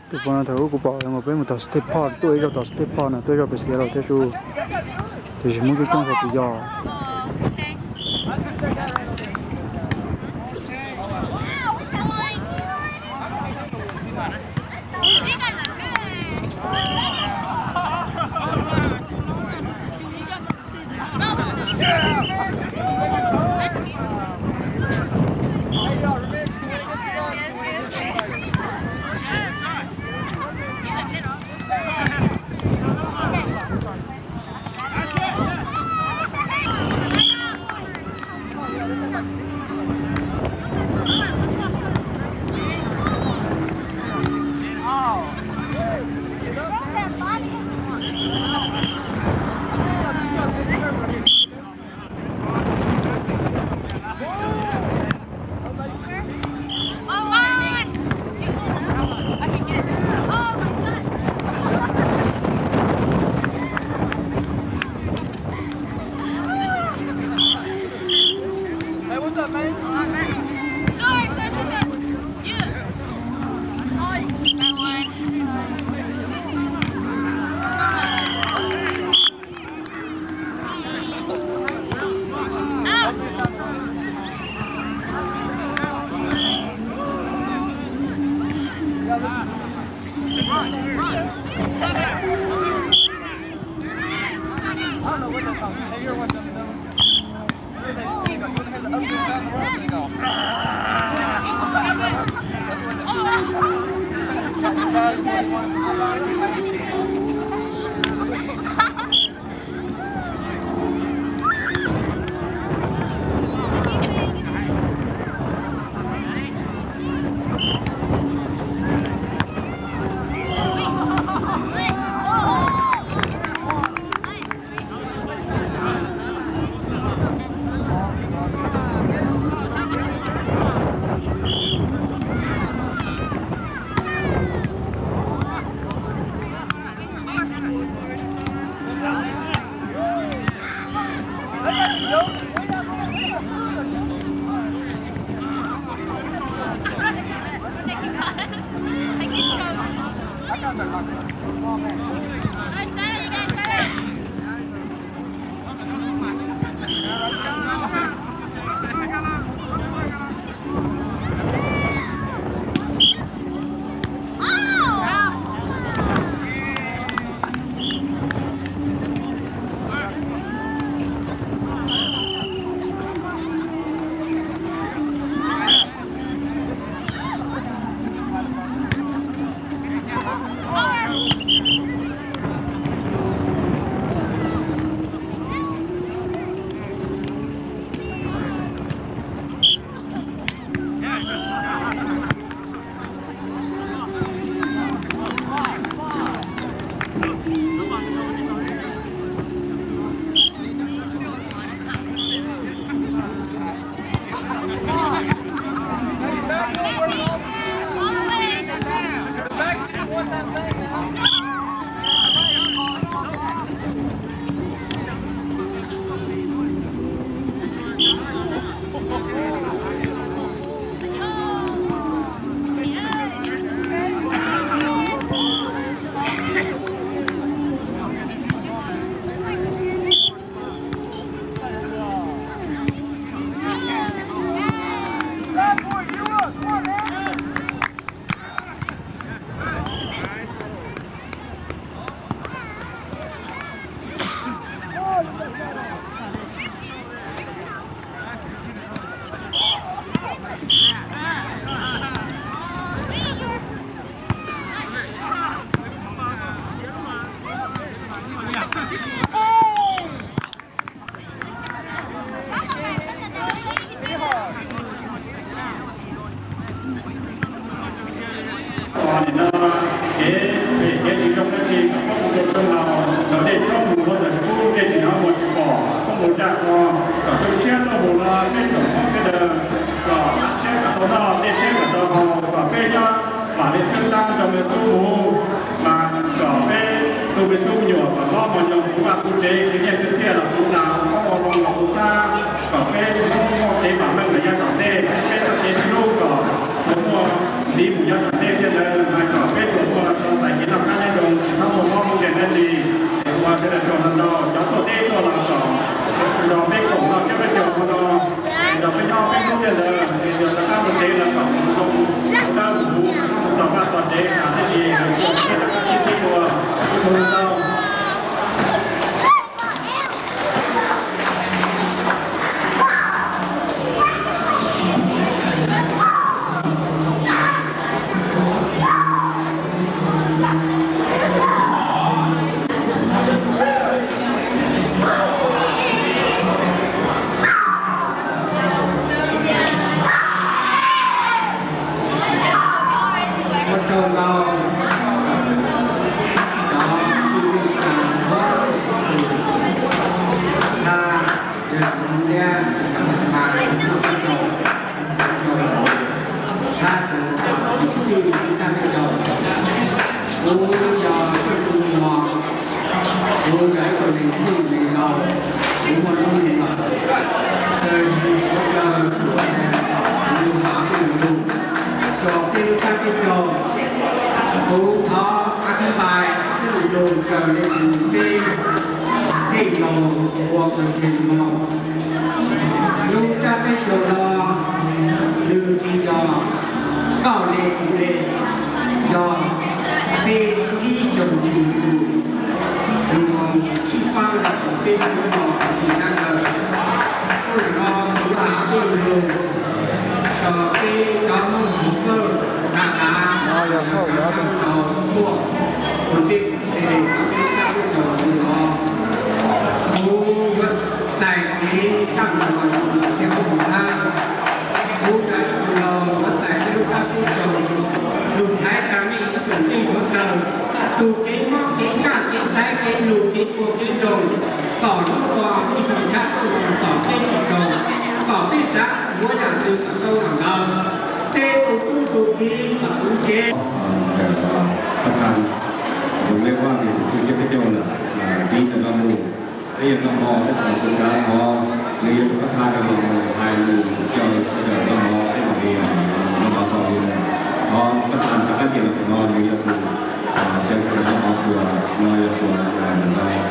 Tus poj no thaum ub kuv pom peb mus tom State Park, tuaj ib zaug tom State Park no, tuaj ib zaug pem Seattle thiab su, tiam sis Hmoob coob coob zog pes yog. Hey, what's up, man? Sorry, sorry, sorry, sorry. You. Oh, that one. Nim no kev phem kev tsis zoo dab tsi kom poob mus rau sab laug, cov dej tshoob mus hauv ntawm kub dej tsis hnov muag tsis pom, poob mus rau ko, kom xyoo tshiab tuaj mus no peb tsoom Hmoob sawv daws kom tshiab kom tau noj, dej tshiab kom tau haus, kom peb nyob vam li xwb tab nrog me xub mus, mas kom peb tus me tub me nyuam kom hlob Nyob kuv vaj kuv tsev, kwv nyiaj kwv txiaj los kuv nas, qoob ua zoo los kuv txhab, kom peb Hmoob muaj kev vam meej rau yav tom ntej, peb txoj kev sib hlub kom tsuas muaj ntxiv mus yav tom ntej thiab ntawd, hais kom peb tsuas muaj txoj kev noj qab nyob zoo, tsis txhob muaj mob muaj nkeeg dab tsi. Ua sawv daws tsaug ntau ntau, cov tuaj teb tuaj los kom nrog peb koom noj tshiab peb caug ua no, nrog peb nyob peb hlub thiab ntawd, yog rov qab mus tsev los kom mus zoo, rov qab mus txog vaj txog tsev tas thiab tsis, tsis rov qab sib tib ua, ua tsaug ntau. Ua tsaug ntau cov kwv tij neej tsa thoob plaws, thab yawg Hmoob Liab, thab Hmoob Liab, thab tus kwv tij thab peb caug. Kuv yog Tswv Tswv Muas, kuv yog ib tug neeg txij neeg laus, kuv muaj hnub nyoog lawm, tab sis kuv yog tus uas nws hav peb lug lug, tso peb lub thab peb caug. Kuv thov a khab pais peb lug lug raws li peb tej laus ua qhov tseeb no. Lub thab peb caug no nws tsis yog koj le kuv le, yog peb ib tsoom tswv yim tus nws sib faib rau peb lub no tus sab kawg. Ua li no kuv hais peb lug lug, peb cov Hmoob Hmoob Kawj, Nam Nav, Nam Nav, Nam Nav, Tuam, tus tib tes, tus tib tes, tus tib tes no, kuv yuav txais kev sab nraud los rau tus thiab kuv mus hab. Kuv yog ib tug laus yuav txais peb lub thab peb caug, lug thaiv tag nej ib tsoom txij tsoom nkawm, tus kev mob kev nkeeg kev ntxhais kev lug kev puas kev ntsoog, kom hnub no lub xyoo tshab tuaj no kom peb tsim txom, kom peb xav yuav yam twg kom tau yam ntawd. Peb tus tub tus kiv kom kuv tsev. Pab thaj, tus lej Vaj Lis tus tswv tshiab peb caug lawm, ntxiv rau no mus, peb yuav noj mov, peb txhua tus xav thov nws yuav tus pab thaj rau mus hais lus coj sawv daws noj mov, peb mam li noj mov tau li. Thov pab thaj rov qab ces los no nws yog tus coj sawv daws noj mov, tus no yog tus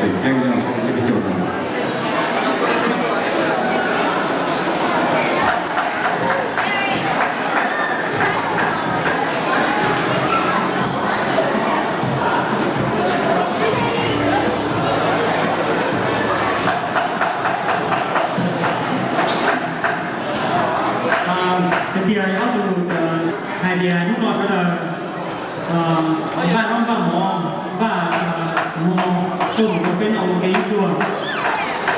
tseem ceeb nyob rau tshiab peb caug no. Hais tias ob tug hais tias hnub no sawv daws npaj zaub npaj mov, npaj mov tuaj mus rau peb noj ua ke ib pluag.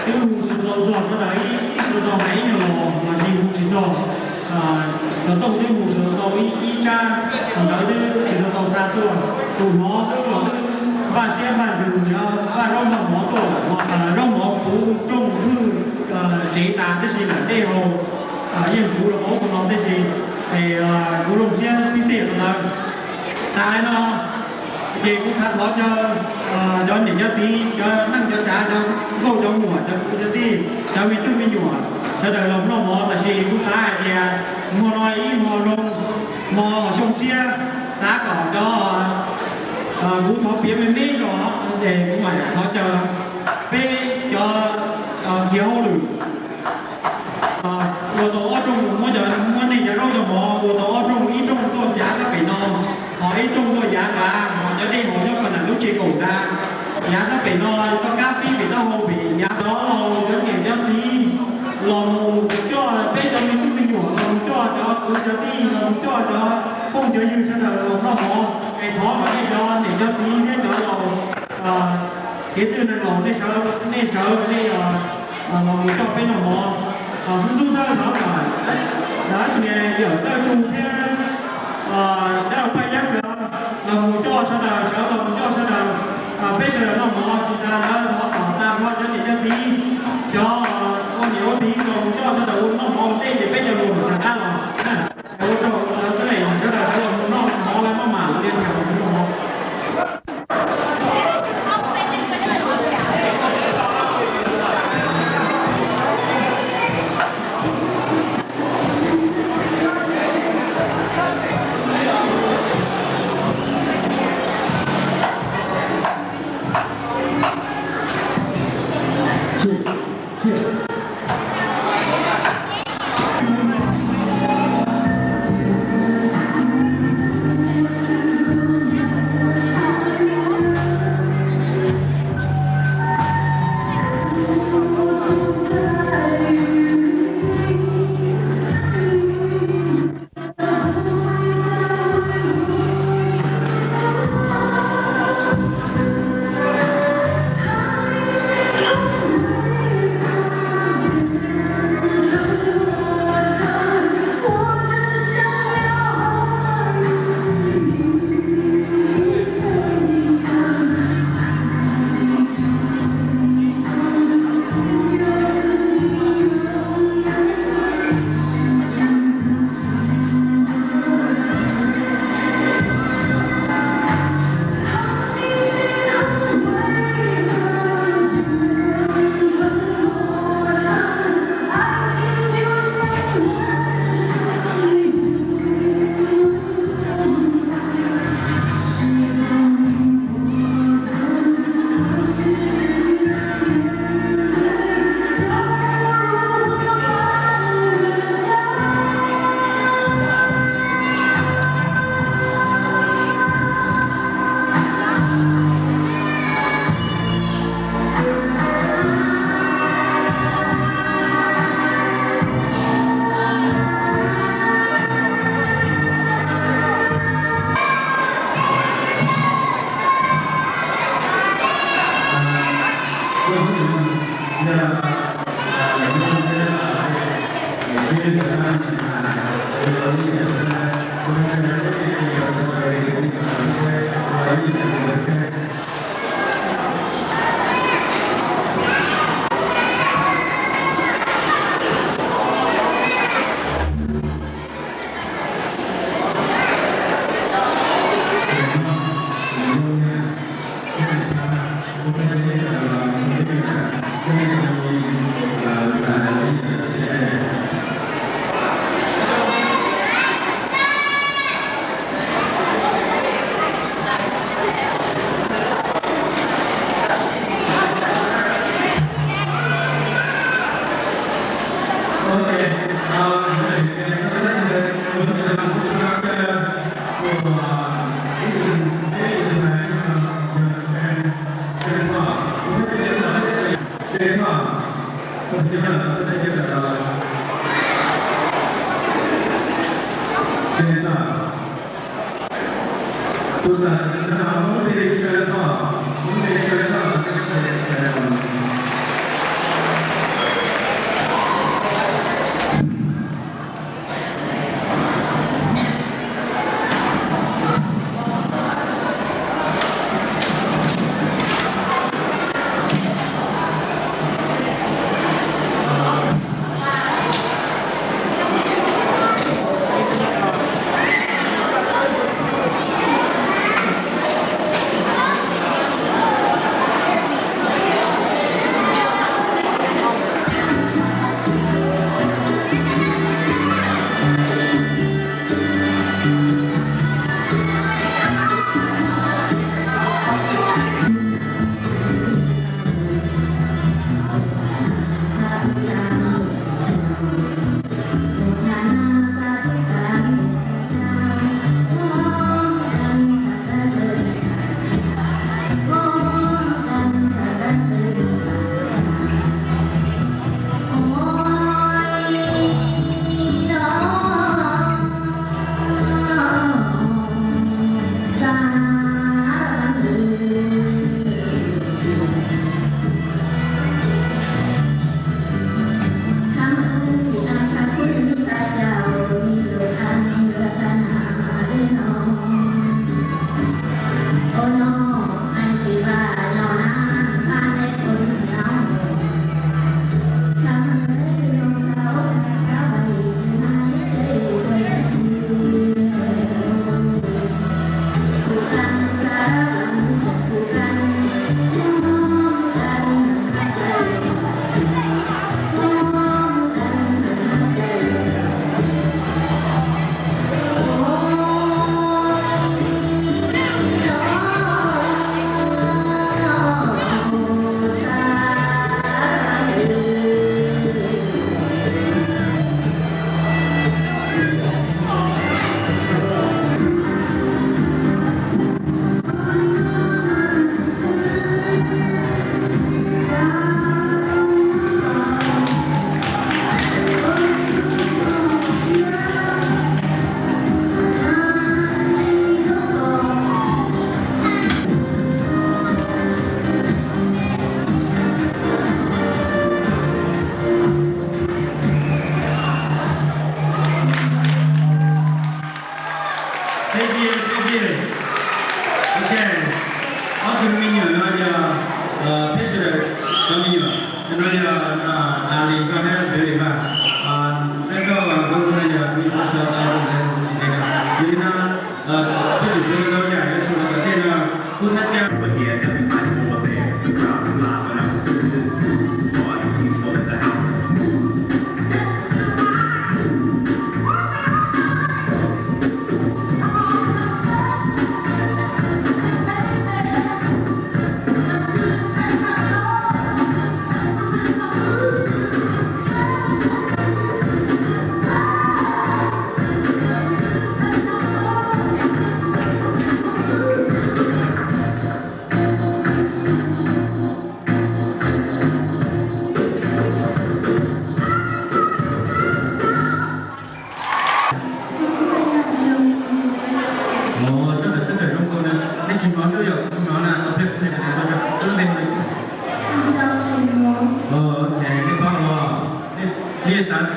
Twb hu tsis tau txog sawv daws, ib tsis tau hais ib nyuag los mas tsis hu tsis txog. Cov tooj twb hu tsis tau tau ib tsab, tus ntawd twb tsis tau tau xa tuaj. Tus hnov xwb los twb npaj siab npaj ntsws, npaj zaub npaj mov tuaj lawm. Zaub mov puv rooj hwj tsev tas tab sis lam dej haus yeej puv rau hauv tus no tab sis es kuv zoo siab pib xej rau ntawd. Tas li no ces kuv xav thov caw cov niam cov txiv, cov neej cov tsav, cov nkauj cov muam, cov kwv cov tij, cov me tub me nyuam sawv daws los noj mov, tab sis kuv xav hais tias hmo no ib hmo zoo, hmo xyoo tshiab, xav kom cov, kuv thov piav me me zog es kuv mam thov caw peb cov khiav hauj lwm ua tau ob rooj, muab cov, muab nej cov zaub cov mov ua tau ob rooj, ib rooj tuaj yav sab pem no, ho ib rooj tuaj yav nrad, ho cov dej haus nyob puag nram lub tsev kaum nrad. Yav sab pem no txoj kab pib pem taub hau pem yav tod los cov niam cov txiv los mus coj peb cov me tub me nyuam, los mus coj cov kwv cov tij, los mus coj cov phooj cov ywg sawv daws los noj mov. Es thov kom nej cov niam cov txiv thiab cov laus kev txwj neeg laus nej sawv, nej sawv nej los mus coj peb noj mov. Xub xub thawj thov kom dab tsi yawm Txawj Tsu thiab dab laug Paj Yeeb nkawd los mus coj sawv daws, sawv los mus coj sawv daws, peb sawv daws noj mov. Tsis tas ntawd thov kom tag nrho cov niam cov txiv, cov ua niam ua txiv los mus coj sawv daws ua noj mov ua ntej ces peb cov lus rov qab los. Ua tsaug ntawd xwb, sawv daws sawv los mus noj mov, lawv maj mam li thiaj mus noj mov. Thank you, thank you. Ok, ob tug me nyuam no yog peb sawv daws cov me nyuam, no yog Ali Nkauj thiab Peb Lis Vaj. Peb Nkauj Nkauj no yog me nyuam sawv daws tsis hais yog li no, peb tsum tau yam yuav tsum ua kom tej no kub thab caj.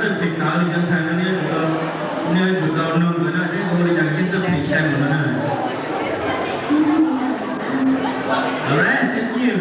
Phem thaum li cov ntxhais no nej yuav tsum tau, nej yuav tsum tau nug nkawd no seb nkawd ua li cas thiaj txawj phem sai mus no na. Alright, thank you.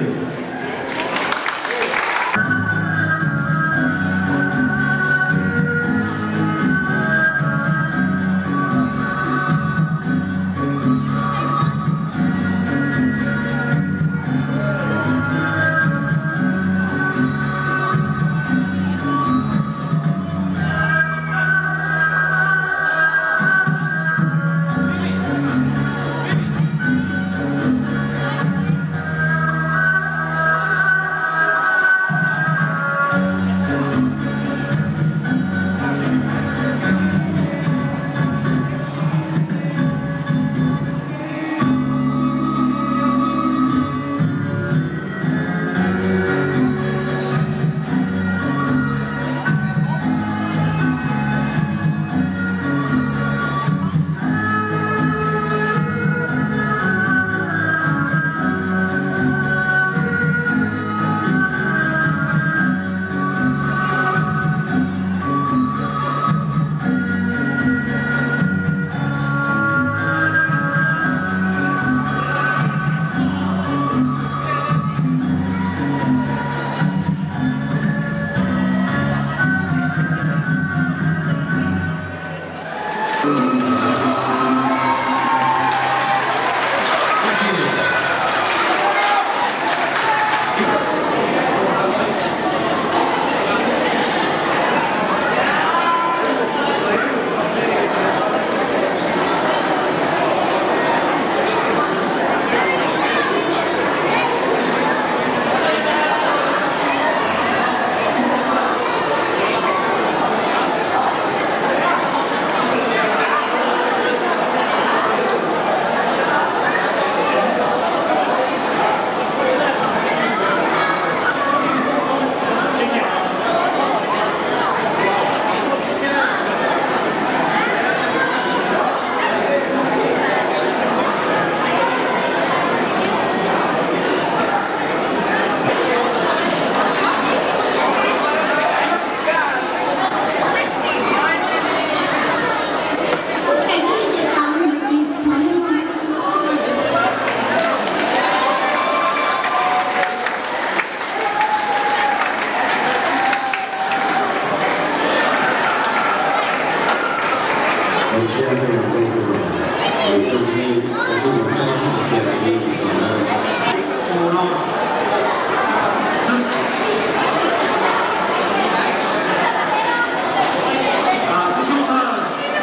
Xub xub thawj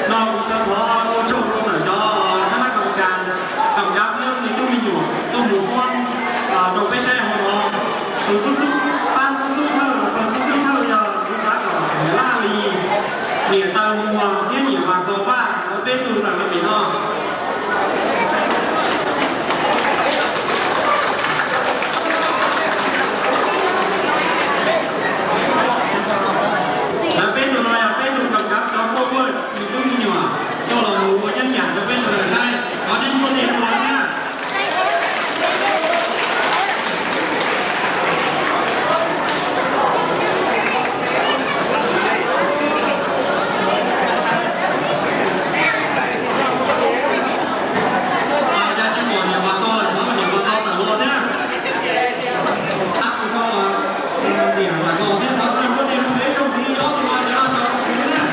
no kuv xav thov ua tsaug rau ntawm cov khab nab kam kas, kam kab leej me tub me nyuam tuaj mus foob rau peb saib hauv no. Tus xub xub, pab xub xub thawj los pawg xub xub thawj yog kuv xav kom niam Laj Lis, niam Taw Muas thiab niam Vam Txos Vaj lawv peb tug tawm los pem no. Lawv peb tug no yog peb tug kam kab cov forward me tub me nyuam coj los mus ua yeeb yam rau peb sawv daws saib, thov nej npuaj tes rau lawv thiab. Yog tsis pom niam Vam Txos lawm thov niam Vam Txos tawm los thiab. Tab sis niam Vam Txos thiab thov nej npuaj tes rau peb tsoom tswv yim ob tug no cov no tau tswv thiab.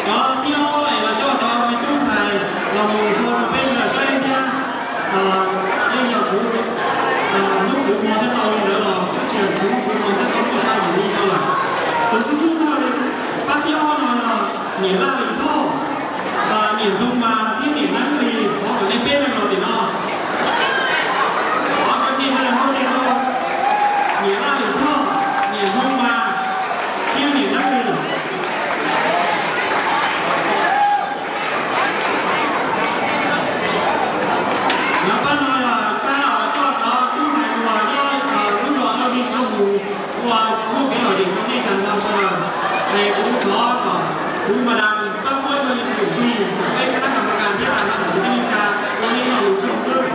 Cov thib ob es los coj cov me tub ntxhais los mus so rau peb sawv daws saib thiab. Yeej yog kuv hnub kuv hmo thiaj tau li ntawd los twb tsis yog kuv hnub kuv hmo thiaj tau muaj sab yim li no lawm. Tus xub xub thawj pab thib ob no yog niam Laj Lis Thoj, niam Ntxhoo Mas thiab niam Neeb Lis, thov kom nej peb leeg los tim no. Thov kom nej sawv daws npuaj tes rau niam Laj Lis Thoj, niam Ntxhoo Mas thiab niam Neeb Lis. Lawv pab no yog pab coj cov tub ntxhais uas nyob lub zos Dawj Vij tuaj mus ua muaj kev lom zem rau nej tag nrho sawv daws. Es kuv thov kom kuv Madam pab muab ib tug YouTube plig kom peb khab nab kam kas thiab tag nrho txhua tus tib neej tsa ua nej ib lo lus tsaug xwb.